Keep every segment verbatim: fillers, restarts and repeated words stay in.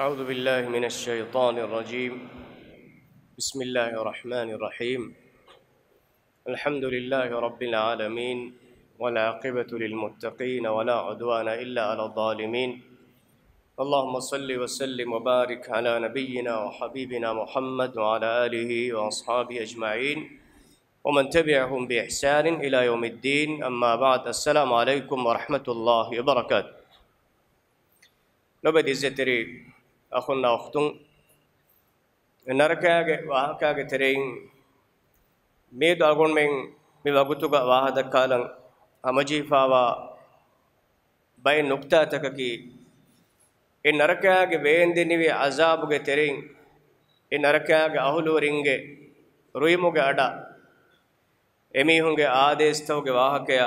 أعوذ بالله من الشيطان الرجيم. بسم الله الرحمن الرحيم. الحمد لله رب العالمين، والعاقبة للمتقين، ولا عدوان إلا على الظالمين. اللهم صل وسلم وبارك على نبينا وحبيبنا محمد وعلى آله وأصحابه أجمعين، ومن تبعهم بإحسان إلى يوم الدين. أما بعد، السلام عليكم ورحمة الله وبركاته. ލޮބުވެތި އިއްޒަތްތެރި އަޚުންނާ އުޚްތުން، ނަރަކައިގެ ވާހަކައިގެ ތެރެއިން މިއަދު އަޅުގަނޑުމެން މި ވަގުތުގަ ވާހަކަދައްކާލަން ހަމަޖެހިފާވާ ބައެއް ނުކްތާތަކަކީ، އެ ނަރަކައިގެ ވޭންދެނިވި ޢަޒާބުގެ ތެރެއިން، އެ ނަރަކައިގެ އަހުލުވެރިންގެ ރުއިމުގެ އަޑަށް، އެމީހުންގެ އާދޭސްތަކުގެ ވާހަކަޔާ،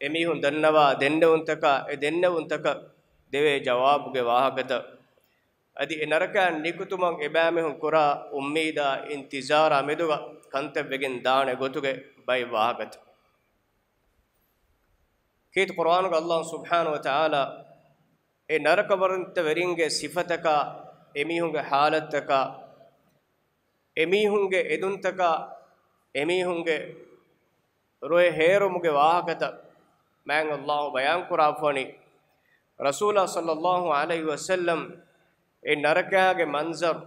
އެމީހުން ދަންނަވާ ދެންނެވުންތަކާ، އެ ދެންނެވުންތަކަށް ދެވޭ ޖަވާބުގެ ވާހަކަތައް، އަދި އެ ނަރަކައިން ނިކުތުމަށް އެބައިމީހުން ކުރާ އުއްމީދާ އިންތިޒާރާ މެދުގަ ކަންތައް ވެގެން ދާނެ ގޮތުގެ ބައެއް ވާހަކަތައް. ކީރިތި ޤުރްއާނުގަ ﷲ ސުބްޙާނަހޫ ވަތަޢާލާ އެ ނަރަކަވަރުންތަވެރިންގެ ސިފަތަކާ، އެމީހުންގެ ޙާލަތްތަކާ، އެމީހުންގެ އެދުންތަކާ، އެމީހުންގެ ރޮއެ ހޭރުމުގެ ވާހަކަތައް މާތް ﷲ ބަޔާންކުރާފަވަނީ، ރަސޫލާ ޞައްލައްލާހު ޢަލައިހި ވަސައްލަމް އެ ނަރަކާގެ މަންޒަރު،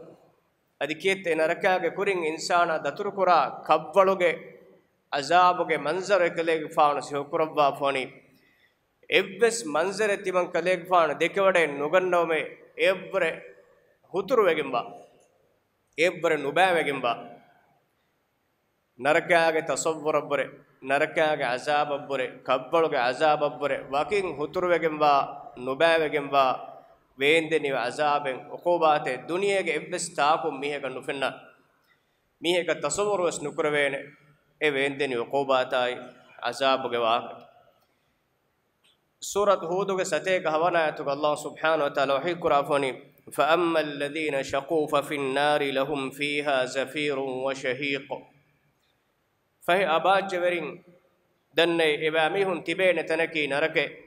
އަދި ކިއެއްތަ އެ ނަރަކާގެ ކުރިން އިންސާނާ ދަތުރުކުރާ ކަށްވަޅުގެ ޢަޒާބުގެ މަންޒަރު އެކަލޭގެފާނު ސިފަކުރައްވާފަވަނީ، އެއްވެސް މަންޒަރެއް ތިމަން ކަލޭގެފާނު ދެކެވަޑައެއް ނުގަންނަވަމޭ، އެއަށްވުރެ ހުތުރުވެގެންވާ، އެއަށްވުރެ ނުބައިވެގެންވާ. ނަރަކާގެ ތަޞައްވުރަށްވުރެ، ނަރަކާގެ ޢަޒާބަށްވުރެ، ކަށްވަޅުގެ ޢަޒާބަށްވުރެ، ވަކިން ހުތުރުވެގެންވާ، ނުބައިވެގެންވާ، ވޭންދެނިވި ޢަޒާބެއް، ޢުޤޫބާތެއް ދުނިޔޭގެ އެއްވެސް ތާކުން މީހަކަށް ނުފެންނާ. މީހަކަށް ތަޞައްވުރުވެސް ނުކުރެވޭނެ އެ ވޭންދެނިވި ޢުޤޫބާތާއި ޢަޒާބުގެ ވާހަކަ. ސޫރަތު ހޫދުގެ ސަތޭކަ ހަވަނަ އާޔަތުގަ ﷲ ސުބްޙާނަހޫ ވަތަޢާލާ ވަޙީކުރާފަވަނީ، فَأَمَّا الَّذِينَ شَقُوا فَفِي النَّارِ لَهُمْ فِيهَا زَفِيرٌ وَشَهِيقٌ. ފަހެ އަބާއްޗެވެރިން ދަންނައި އެބައިމީހުން ތިބޭނެ ތަނަކީ ނަރަކައެއް.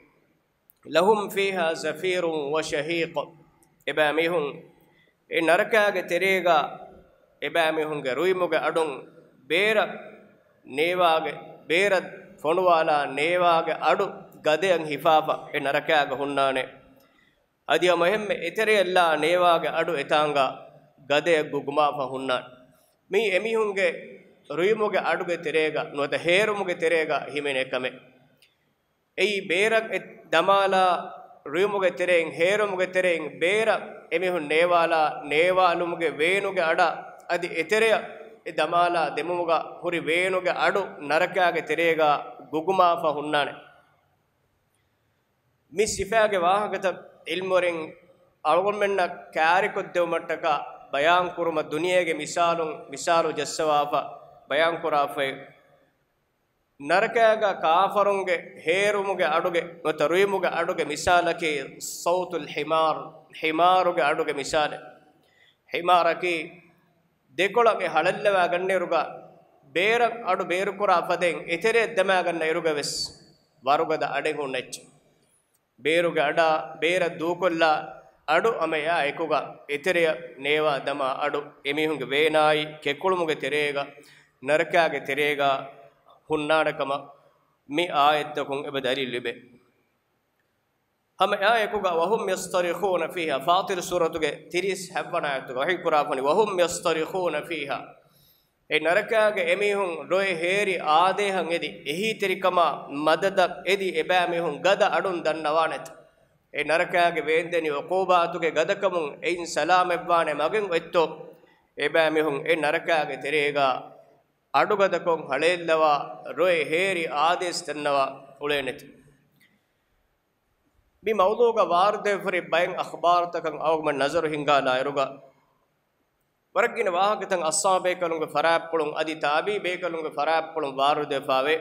لَهُمْ فِيهَا زَفِيرٌ وَشَهِيقٌ. އެބައިމީހުން އެ ނަރަކާގެ ތެރޭގަ އެބައިމީހުންގެ ރުއިމުގެ އަޑުން ބޭރަށް ނޭވާގެ، ބޭރަށް ފޮނުވާލާ ނޭވާގެ އަޑު ގަދަޔަށް ހިފާފަ އެ ނަރަކާގަ ހުންނާނެ. އަދި ހަމަ އެހެންމެ އެތެރެއަށްލާ ނޭވާގެ އަޑު އެތާނގަ ގަދަޔަށް ގުގުމާފަ ހުންނާނެ. މީ އެމީހުންގެ ރުއިމުގެ އަޑުގެ ތެރޭގަ ނުވަތަ ހޭރުމުގެ ތެރޭގަ ހިމެނޭ ކަމެއް. އެއީ ބޭރަށް އެ ދަމާލާ ރުއިމުގެ ތެރެއިން، ހޭރުމުގެ ތެރެއިން ބޭރަށް އެމީހުން ނޭވާލާ، ނޭވާލުމުގެ ވޭނުގެ އަޑަށް އަދި އެތެރެއަށް އެ ދަމާލާ ދެމުމުގަ ހުރި ވޭނުގެ އަޑު ނަރަކާގެ ތެރޭގަ ގުގުމާފަ ހުންނާނެ. މި ސިފާގެ ވާހަކަތައް ޢިލްމުވެރިން އަޅުގަނޑުމެންނަށް ކާރިކޮށްދެވުމަށްޓަކާ ބަޔާންކުރުމަށް ދުނިޔޭގެ މިސާލުން، މިސާލު ޖައްސަވާފަ ބަޔާންކުރާފައި. ނަރަކައިގަ ކާފަރުންގެ ހޭރުމުގެ އަޑުގެ ނުވަތަ ރުއިމުގެ އަޑުގެ މިސާލަކީ ޞައުތުލް ޙިމާރު، ޙިމާރުގެ އަޑުގެ މިސާލެއް. ޙިމާރަކީ ދެކޮޅަށް އެ ހަޅައްލަވާ ގަންނައިރުގަ ބޭރަށް އަޑު ބޭރުކުރާ ފަދައިން އެތެރެއަށް ދަމާ ގަންނައިރުގަވެސް ވަރުގަދަ އަޑެއް ހުންނަ އެއްޗެއް. ބޭރުގެ އަޑާ، ބޭރަށް ދޫކޮށްލާ އަޑު ހަމަ އެއާ އެކުގަ އެތެރެއަށް ނޭވާ ދަމާ އަޑު އެމީހުންގެ ވޭނާއި ކެކުޅުމުގެ ތެރޭގަ، ނަރަކާގެ ތެރޭގަ ހުންނާނެ ކަމަށް މި އާޔަތްތަކުން އެބަ ދަލީލު ލިބޭ. ހަމަ އެއާ އެކުގަ وَهُمْ يَصْطَرِخُونَ فِيهَا، ފާޠިރު ސޫރަތުގެ ތިރީސް ހަތްވަނަ އާޔަތުގަ ވަޙީކުރާފަނި، وَهُمْ يَصْطَرِخُونَ فِيهَا. އެ ނަރަކާގެ އެމީހުން ރޮއެ ހޭރި އާދޭހަށް އެދި، އެހީތެރިކަމާ މަދަދަށް އެދި، އެބައިމީހުން ގަދަ އަޑުން ދަންނަވާނެތަ؟ އެ ނަރަކާގެ ވޭންދެނި ޢުޤޫބާތުގެ ގަދަކަމުން އެއިން ސަލާމަތްވާނެ މަގެއް އޮތްތޯ؟ އެބައިމީހުން އެ ނަރަކާގެ ތެރޭގަ އަޑުގަދަކޮށް ހަޅޭއްލަވާ، ރޮއެ ހޭރި އާދޭސް ދަންނަވާ އުޅޭނެތަ؟ މި މައުޟޫގަ ވާރުދެވިފަހުރި ބައެއް އަޚްބާރުތަކަށް އަޅުގަނޑު ނަޒަރު ހިންގާލާއިރުގަ، ވަރަށް ގިނަ ވާހަކަތައް އަޞްޙާބޭކަލުންގެ ފަރާތްޕުޅުން އަދި ތާބިޢީ ބޭކަލުންގެ ފަރާތްޕުޅުން ވާރުދެވިފައިވޭ.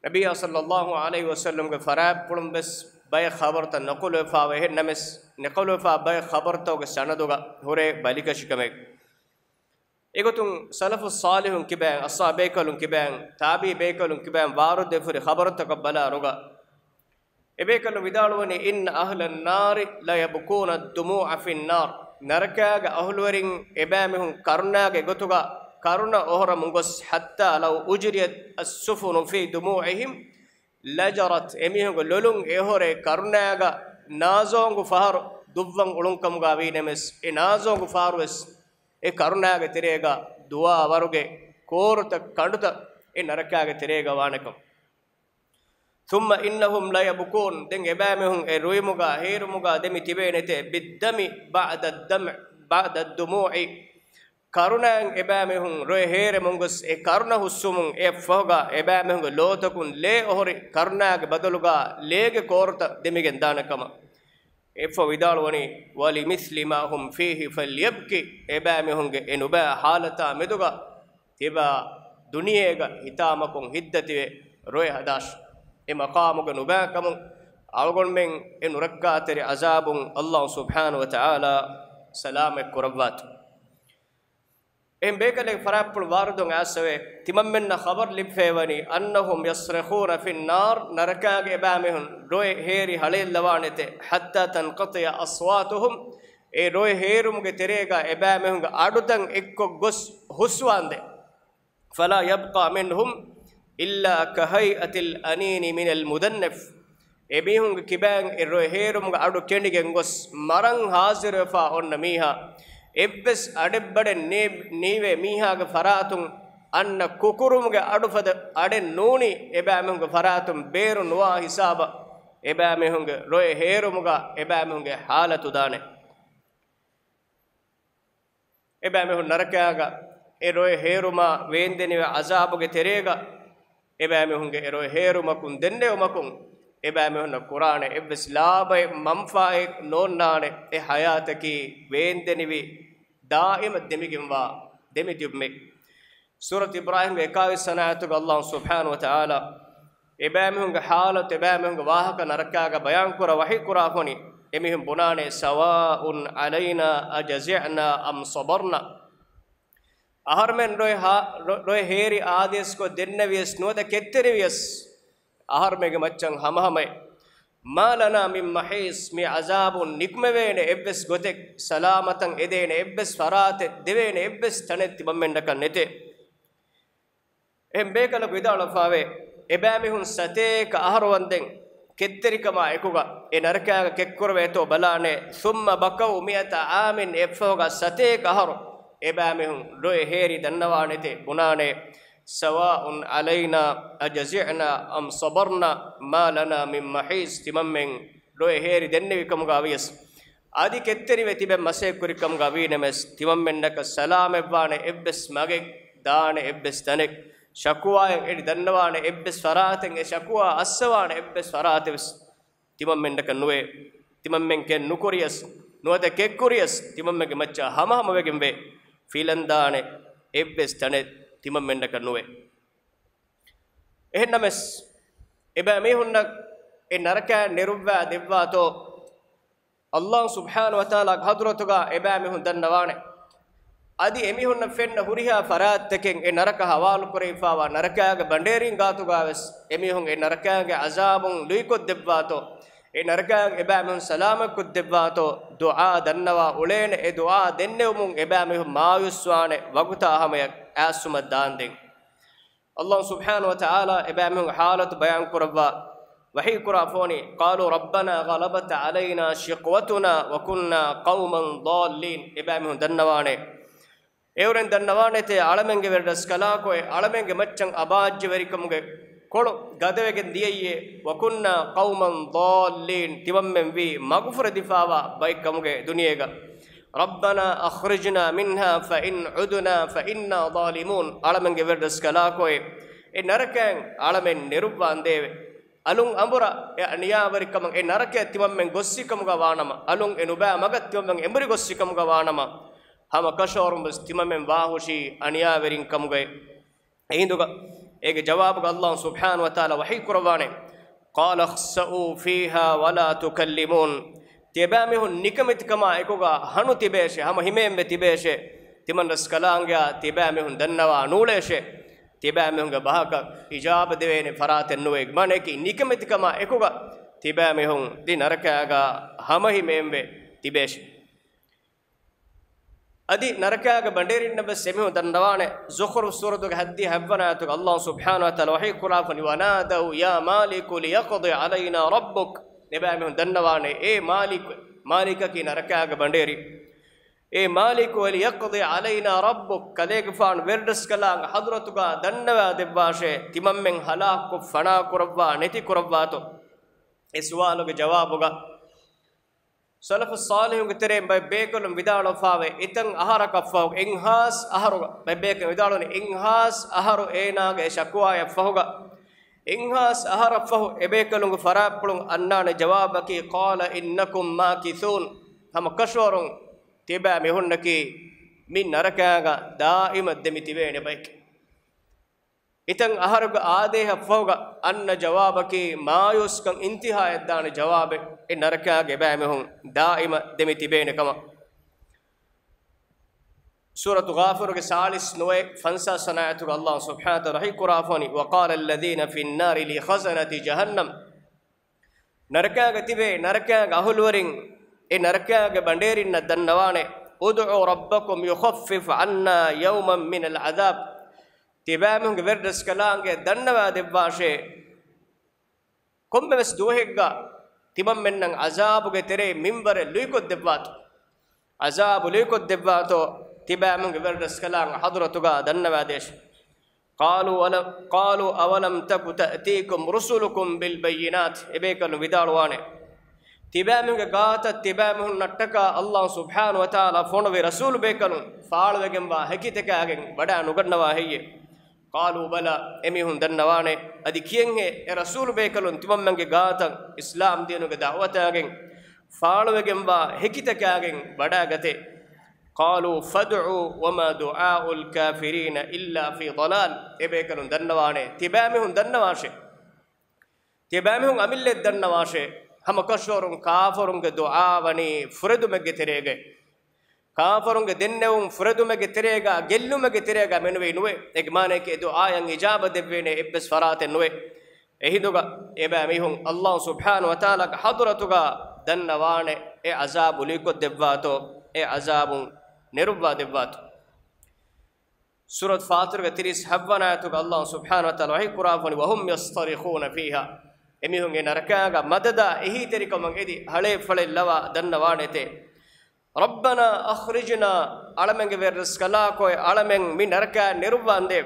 ނަބިއްޔާ ޞައްލައްލާހު ޢަލައިހި ވަސައްލަމްގެ ފަރާތްޕުޅުން ވެސް ބައެއް ޚަބަރުތައް ނަޤުލުވެފައިވޭ. އެހެންނަމަވެސް، ނަޤުލުވެފާ ބައެއް ޚަބަރުތަކުގެ ސަނަދުގަ ހުރޭ ބަލިކަށިކަމެއް. އެގޮތުން ސަލަފު ޞާލިޙުން ކިބައިން، އަޞްޙާބޭކަލުން ކިބައިން، ތާބިޢީ ބޭކަލުން ކިބައިން ވާރުދެވިފަހުރި ޚަބަރުތަކަށް ބަލާއިރުގަ، އެބޭކަލު ވިދާޅުވަނީ، إن أهل النار ليبكون الدموع في النار. ނަރަކާގެ އަހުލުވެރިން އެބައިމީހުން ކަރުނާގެ ގޮތުގަ ކަރުނަ އޮހޮރަމުން ގޮސް، حتى لو أجريت السفن في دموعهم لجرت. އެމީހުންގެ ލޮލުން އެއޮހޮރޭ ކަރުނާގަ ނާޒޯނގު ފަހަރު ދުއްވަން އުޅުންކަމުގަ ވީނަމަސް، އެ ނާޒޯނގު ފަހަރުވެސް އެ ކަރުނާގެ ތެރޭގަ ދުވާވަރުގެ ކޯރުތައް ކަނޑުތައް އެ ނަރަކާގެ ތެރޭގަ ވާނެކަން. ثم إنهم ليبكون. ދެން އެބައިމީހުން އެ ރުއިމުގަ ހޭރުމުގަ ދެމި ތިބޭނެތެ، بالدم بعد الدمع، بعد الدموع. ކަރުނައިން އެބައިމީހުން ރޮއެ ހޭރެމުން ގޮސް އެ ކަރުނަ ހުސްވުމުން އެއަށްފަހުގަ އެބައިމީހުންގެ ލޯތަކުން ލޭ އޮހޮރި ކަރުނާގެ ބަދަލުގަ ލޭގެ ކޯރުތައް ދެމިގެން ދާނެ ކަމަށް. އެއަށްފަހު ވިދާޅުވަނީ، ولمثل ما هم فيه فليبك. އެބައިމީހުންގެ އެ ނުބައި ހާލަތާ މެދުގަ ތިބާ ދުނިޔޭގަ ހިތާމަކޮށް ހިތްދަތިވެ ރޮއެ ހަދާށި. އެ މަޤާމުގަ ނުބައިކަމުން އަޅުގަނޑުމެން އެ ނުރައްކާތެރި ޢަޒާބުން ﷲ ސުބްޙާނަހޫ ވަތަޢާލާ ސަލާމަތް ކުރައްވާތި. އެހެން ބޭކަލެއް ފަރާތްޕުޅު ވާރިދުން އައިސްފަވޭ، ތިމަންމެންނަށް ޚަބަރު ލިބިފައިވަނީ، أنهم يصرخون في النار، ނަރަކާގެ އެބައިމީހުން ރޮއެ ހޭރި ހަޅޭއްލަވާނެތެ، حتى تنقطع أصواتهم، އެ ރޮއެ ހޭރުމުގެ ތެރޭގަ އެބައިމީހުންގެ އަޑުތައް އެއްކޮށް ގޮސް ހުސްވާނދޭ. فلا يبقى منهم إلا كهيئة الأنين من المدنف. އެމީހުންގެ ކިބައިން އެ ރޮއެ ހޭރުމުގެ އަޑު ކެނޑިގެން ގޮސް، މަރަން ހާޒިރުވެފާ އޮންނަ މީހާ، އެއްވެސް އަޑެއްބަޑެއް ނީ-، ނީވޭ މީހާގެ ފަރާތުން އަންނަ ކުކުރުމުގެ އަޑު ފަދަ އަޑެއް ނޫނީ، އެބައިމީހުންގެ ފަރާތުން ބޭރު ނުވާ ހިސާބަށް އެބައިމީހުންގެ ރޮއެ ހޭރުމުގަ އެބައިމީހުންގެ ހާލަތު ދާނެ. އެބައިމީހުން ނަރަކައިގަ އެ ރޮއެ ހޭރުމާ ވޭންދެނިވި ޢަޒާބުގެ ތެރޭގަ، އެބައިމީހުންގެ އެ ރޮއެ ހޭރުމަކުން ދެންނެވުމަކުން، އެބައިމީހުންނަށް ކުރާނެ އެއްވެސް ލާބައެއް މަންފާއެއް ނޯންނާނެ. އެ ޙަޔާތަކީ ވޭންދެނިވި ދާއިމަށް ދެމިގެންވާ ދެމިތިބުމެއް. ސޫރަތު އިބްރާހީމްގެ އެކާވީސް ވަނަ އާޔަތުގަ ﷲ ސުބްޙާނަހޫ ވަތަޢާލާ އެބައިމީހުންގެ ޙާލަތު، އެބައިމީހުންގެ ވާހަކަ ނަރަކާގަ ބަޔާންކުރާ ވަޙީކުރާފަ ވަނީ، އެމީހުން ބުނާނެ، سواء علينا أجزعنا أم صبرنا. އަހަރުމެން ރޮއެ ހާ-، ރޮ-، ރޮއެ ހޭރި އާދޭސްކޮށް ދެންނެވިޔަސް ނުވަތަ ކެތްތެރިވިޔަސް، އަހަރުމެންގެ މައްޗަށް ހަމަހަމައޭ. ما لنا من محيص، މި ޢަޒާބުން ނިކުމެވޭނެ އެއްވެސް ގޮތެއް، ސަލާމަތަށް އެދޭނެ އެއްވެސް ފަރާތެއް، ދެވޭނެ އެއްވެސް ތަނެއް ތިމަންމެންނަކަށް ނެތޭ. އެހެން ބޭކަލަކު ވިދާޅުވެފައިވޭ، އެބައިމީހުން ސަތޭކަ އަހަރު ވަންދެން ކެތްތެރިކަމާ އެކުގަ އެ ނަރަކާގަ ކެއްކުރެވޭތޯ ބަލާނެ. ثم بكوا مئة عام، އެއަށްފަހުގަ ސަތޭކަ އަހަރު އެބައިމީހުން ރޮއެ ހޭރި ދަންނަވާނެތޭ ބުނާނެ، سواء علينا أجزعنا أم صبرنا ما لنا من محيص. ތިމަންމެން ރޮއެ ހޭރި ދެންނެވި ކަމުގަ ވިޔަސް، އަދި ކެތްތެރިވެ ތިބެން މަސައްކަތް ކުރި ކަމުގަ ވީނަމަސް، ތިމަންމެންނަކަށް ސަލާމަތްވާނެ އެއްވެސް މަގެއް، ދާނެ އެއްވެސް ތަނެއް، ޝަކުވާއެއް އެނި ދަންނަވާނެ އެއްވެސް ފަރާތެއް، އެ ޝަކުވާ އައްސަވާނެ އެއްވެސް ފަރާތެއް ވެސް ތިމަންމެންނަކަށް ނުވޭ. ތިމަންމެން ކެއް ނުކުރިޔަސް، ނުވަތަ ކެއްކުރިޔަސް، ތިމަންމެންގެ މައްޗަށް ހަމަހަމަވެގެންވޭ. ފިލަންދާނެ އެއްވެސް ތަނެއް ތިމަންމެންނަކަށް ނުވޭ. އެހެންނަމަސް، އެބައިމީހުންނަށް އެ ނަރަކައިން ނެރުއްވާ ދެއްވާތޯ، ﷲ ސުބްޙާނަހޫ ވަތަޢާލާގެ ޙަޟްރަތުގަ އެބައިމީހުން ދަންނަވާނެ. އަދި އެމީހުންނަށް ފެންނަ ހުރިހާ ފަރާތްތަކެއް އެ ނަރަކަ ހަވާލުކުރެވިފާވާ ނަރަކައިގެ ބަނޑޭރިން ގާތުގަވެސް އެމީހުން އެ ނަރަކައިގެ ޢަޒާބުން ލުއިކޮށްދެއްވާތޯ، އެ ނަރަކައިން އެބައިމީހުން ސަލާމަތްކޮށްދެއްވާތޯ، ދުޢާ ދަންނަވާ އުޅޭނެ. އެ ދުޢާ ދެންނެވުމުން އެބައިމީހުން މާޔޫސްވާނެ ވަގުތާ ހަމަޔަށް އާސުމަށް ދާންދެން. ﷲ ސުބްޙާނަހޫ ވަތަޢާލާ އެބައިމީހުންގެ ޙާލަތު ބަޔާންކުރައްވާ ވަޙީކުރާ ފޯނި، قالوا ربنا غلبت علينا شقوتنا وكنا قوما ضالين. އެބައިމީހުން ދަންނަވާނެ، އެއުރެން ދަންނަވާނެތޭ، އަޅަމެންގެ ވެރިރަސްކަލާކޮއެ، އަޅަމެންގެ މައްޗަށް އަބާއްޖަވެރިކަމުގެ ކޮޅު ގަދަވެގެން ދިޔައީއޭ، وكنا قوما ضالين، ތިމަންމެން ވީ މަގުފުރެދިފާވާ ބައެއްކަމުގެ ދުނިޔޭގަ. ربنا أخرجنا منها فإن عدنا فإنا ظالمون. އަޅަމެންގެ ވެރިރަސްކަލާކޮއެ، އެ ނަރަކައިން އަޅަމެން ނެރުއްވާނދޭވެ. އަލުން އަނބުރާ އެ އަނިޔާވެރިކަމަށް އެ ނަރަކަޔަށް ތިމަންމެން ގޮއްސިކަމުގަ ވާނަމަ، އަލުން އެ ނުބައި މަގަށް ތިމަންމެން އެނބުރި ގޮއްސިކަމުގަ ވާނަމަ، ހަމަ ކަށަވަރުން ވެސް ތިމަންމެން ވާހުށީ އަނިޔާވެރިން ކަމުގައި. އެހިނދުގަ އޭގެ ޖަވާބުގަ ﷲ ސުބްޙާނަހޫ ވަތަޢާލާ ވަޙީކުރައްވާނެ، قال اخسئوا فيها ولا تكلمون. ތިޔަބައިމީހުން ނިކަމެތިކަމާ އެކުގަ ހަނު ތިބޭށޭ، ހަމަ ހިމޭންވެ ތިބޭށޭ. ތިމަން ރަސްކަލާނގެއާ ތިޔަބައިމީހުން ދަންނަވާ ނޫޅޭށޭ. ތިޔަބައިމީހުންގެ ބަހަކަށް އިޖާބަ ދެވޭނެ ފަރާތެއް ނުވޭ. މާނައަކީ ނިކަމެތިކަމާ އެކުގަ ތިބާމީހުން ދި ނަރަކާގަ ހަމަހިމޭންވެ ތިބޭށި. އަދި ނަރަކާގެ ބަނޑޭރިންނަށް ވެސް އެމީހުން ދަންނަވާނެ. ޒުޚްރުފް ސޫރަތުގެ ހައްދިހަ ހައްވަނަ އާޔަތުގަ އައްލާހު ސުބްޙާނަހު ވަތަޢާލާ ވަޙީ ކުރާފަނި، وَنَادَوْا يَا مَالِكُ لِيَقْضِ عَلَيْنَا رَبُّكَ. އެބައިމީހުން ދަންނަވާނެ، އޭ މާލިކު، މާލިކަކީ ނަރަކާގެ ބަނޑޭރި. އޭ މާލިކު، لِيَقْضِ عَلَيْنَا رَبُّكَ، ކަލޭގެފާނު ވެރިރަސްކަލާނގެ ޙަޟްރަތުގަ ދަންނަވާ ދެއްވާށޭ، ތިމަންމެން ހަލާކުކޮށް ފަނާ ކުރައްވާ ނެތި ކުރައްވާތޯ. އެ ސުވާލުގެ ޖަވާބުގަ ސަލަފު ޞާލިޙުންގެ ތެރެއިން ބައެއް ބޭކަލުން ވިދާޅުވެފާވޭ، އެތަން އަހަރަކަށްފަހު އެއްހާސް އަހަރު، ބައެއް ބޭކަލުން ވިދާޅުވަނީ އެއްހާސް އަހަރު އޭނާގެ ޝަކުވާޔަށް ފަހުގަ، އެއްހާސް އަހަރަށް ފަހު އެބޭކަލުންގެ ފަރާތްޕުޅުން އަންނާނެ ޖަވާބަކީ، قَالَ إِنَّكُمْ مَاكِثُونَ. ހަމަ ކަށަވަރުން ތިބާ މީހުންނަކީ މި ނަރަކާގަ ދާއިމަށް ދެމި ތިބޭނެ ބައެކޭ. އެތަން އަހަރުގެ އާދޭހަށް ފަހުގަ އަންނަ ޖަވާބަކީ މާޔޫސްކަން އިންތިހާއަށް ދާނެ ޖަވާބެއް، އެ ނަރަކާގެ ބައިމީހުން ދާއިމަށް ދެމި ތިބޭނެ ކަމަށް. ސޫރަތު ޣާފިރުގެ ސާޅީސް ނުވައެއް ފަންސާސް ވަނަ އާޔަތުގަ އައްލާހު ސުބްޙާނަހު ވަތަޢާލާ ވަޙީ ކުރާފަނި، وَقَالَ الَّذِينَ فِي النَّارِ لِخَزَنَةِ جَهَنَّمَ. ނަރަކާގަ ތިބޭ ނަރަކާގެ އަހުލުވެރިން އެ ނަރަކާގެ ބަނޑޭރިންނަށް ދަންނަވާނެ، ادْعُوا رَبَّكُمْ يُخَفِّفْ عَنَّا يَوْمًا مِنَ الْعَذَابِ. ތިބާމީހުންގެ ވެރިރަސްކަލާނގެ ދަންނަވާ ދެއްވާށޭ، ކޮންމެވެސް ދުވަހެއްގަ ތިމަންމެންނަށް ޢަޒާބުގެ ތެރެއިން މިންވަރެއް ލުއިކޮށްދެއްވާތޯ. ޢަޒާބު ލުއިކޮށްދެއްވާތޯ، ތިބާމީހުންގެ ވެރިރަސްކަލާނގެ ޙަޟްރަތުގަ ދަންނަވާދޭށޭ. قَالُوا وَلَمْ، قَالُوا أَوَلَمْ تَكُ تَأْتِيكُمْ رُسُلُكُمْ بِالْبَيِّنَاتِ. އެބޭކަލުން ވިދާޅުވާނެ، ތިބާމީހުންގެ ގާތަށް ތިބާމީހުންނަށްޓަކާ އައްލާހު ސުބްޙާނަހު ވަތަޢާލާ ފޮނުވި ރަސޫލުބޭކަލުން ފާޅުވެގެންވާ ހެކިތަކާގެން ވަޑާ ނުގަންނަވާ ހެއްޔޭ؟ قَالُوا بَلَىٰ، އެމީހުން ދަންނަވާނެ. އަދި ކިޔަންހޭ އެ ރަސޫލުބޭކަލުން ތިމަންމެންގެ ގާތަށް އިސްލާމް ދީނުގެ ދަޢުވަތާގެން ފާޅުވެގެންވާ ހެކިތަކާގެން ވަޑާގަތޭ. قَالُوا فَادْعُ وَمَا دُعَاءُ الْكَافِرِينَ إِلَّا فِي ضَلَالٍ. އެބޭކަލުން ދަންނަވާނެ، ތިބާމީހުން ދަންނަވާށޭ. ތިބާމީހުން އަމިއްލައަށް ދަންނަވާށޭ. ހަމަކަށަވަރުން ކާފަރުންގެ ދުޢާ ވަނީ ފުރެދުމެއްގެ ތެރޭގައި. ކާފަރުންގެ ދެންނެވުން ފުރެދުމެއްގެ ތެރޭގަ، ގެއްލުމެއްގެ ތެރޭގަ މެނުވީ ނުވޭ. އޭގެ މާނައަކީ އެ ދުޢާއަށް އިޖާބަ ދެއްވޭނެ އެއްވެސް ފަރާތެއް ނުވޭ. އެހިނދުގަ އެބައިމީހުން އައްލާހު ސުބްޙާނަހު ވަތަޢާލާގެ ޙަޟްރަތުގަ ދަންނަވާނެ، އެ ޢަޒާބު ލުއިކޮށްދެއްވާތޯ، އެ ޢަޒާބުން ނެރުއްވާ ދެއްވާތޯ. ސޫރަތު ފާތިރުގެ ތިރީސް ހައްވަނަ އާޔަތުގަ އައްލާހު ސުބްޙާނަހު ވަތަޢާލާ ވަޙީ ކުރާފަނި، وَهُمْ يَصْطَرِخُونَ فِيهَا. އެމީހުން އެ ނަރަކާގަ މަދަދާ އެހީތެރިކަމަށް އެދި ހަޅޭއް ފަޅެއް ލަވާ ދަންނަވާނެތޭ. رَبَّنَا أَخْرِجْنَا، އަޅަމެންގެ ވެރިރަސްކަލާކޮއެ، އަޅަމެން މި ނަރަކައިން ނެރުއްވާނދޭ.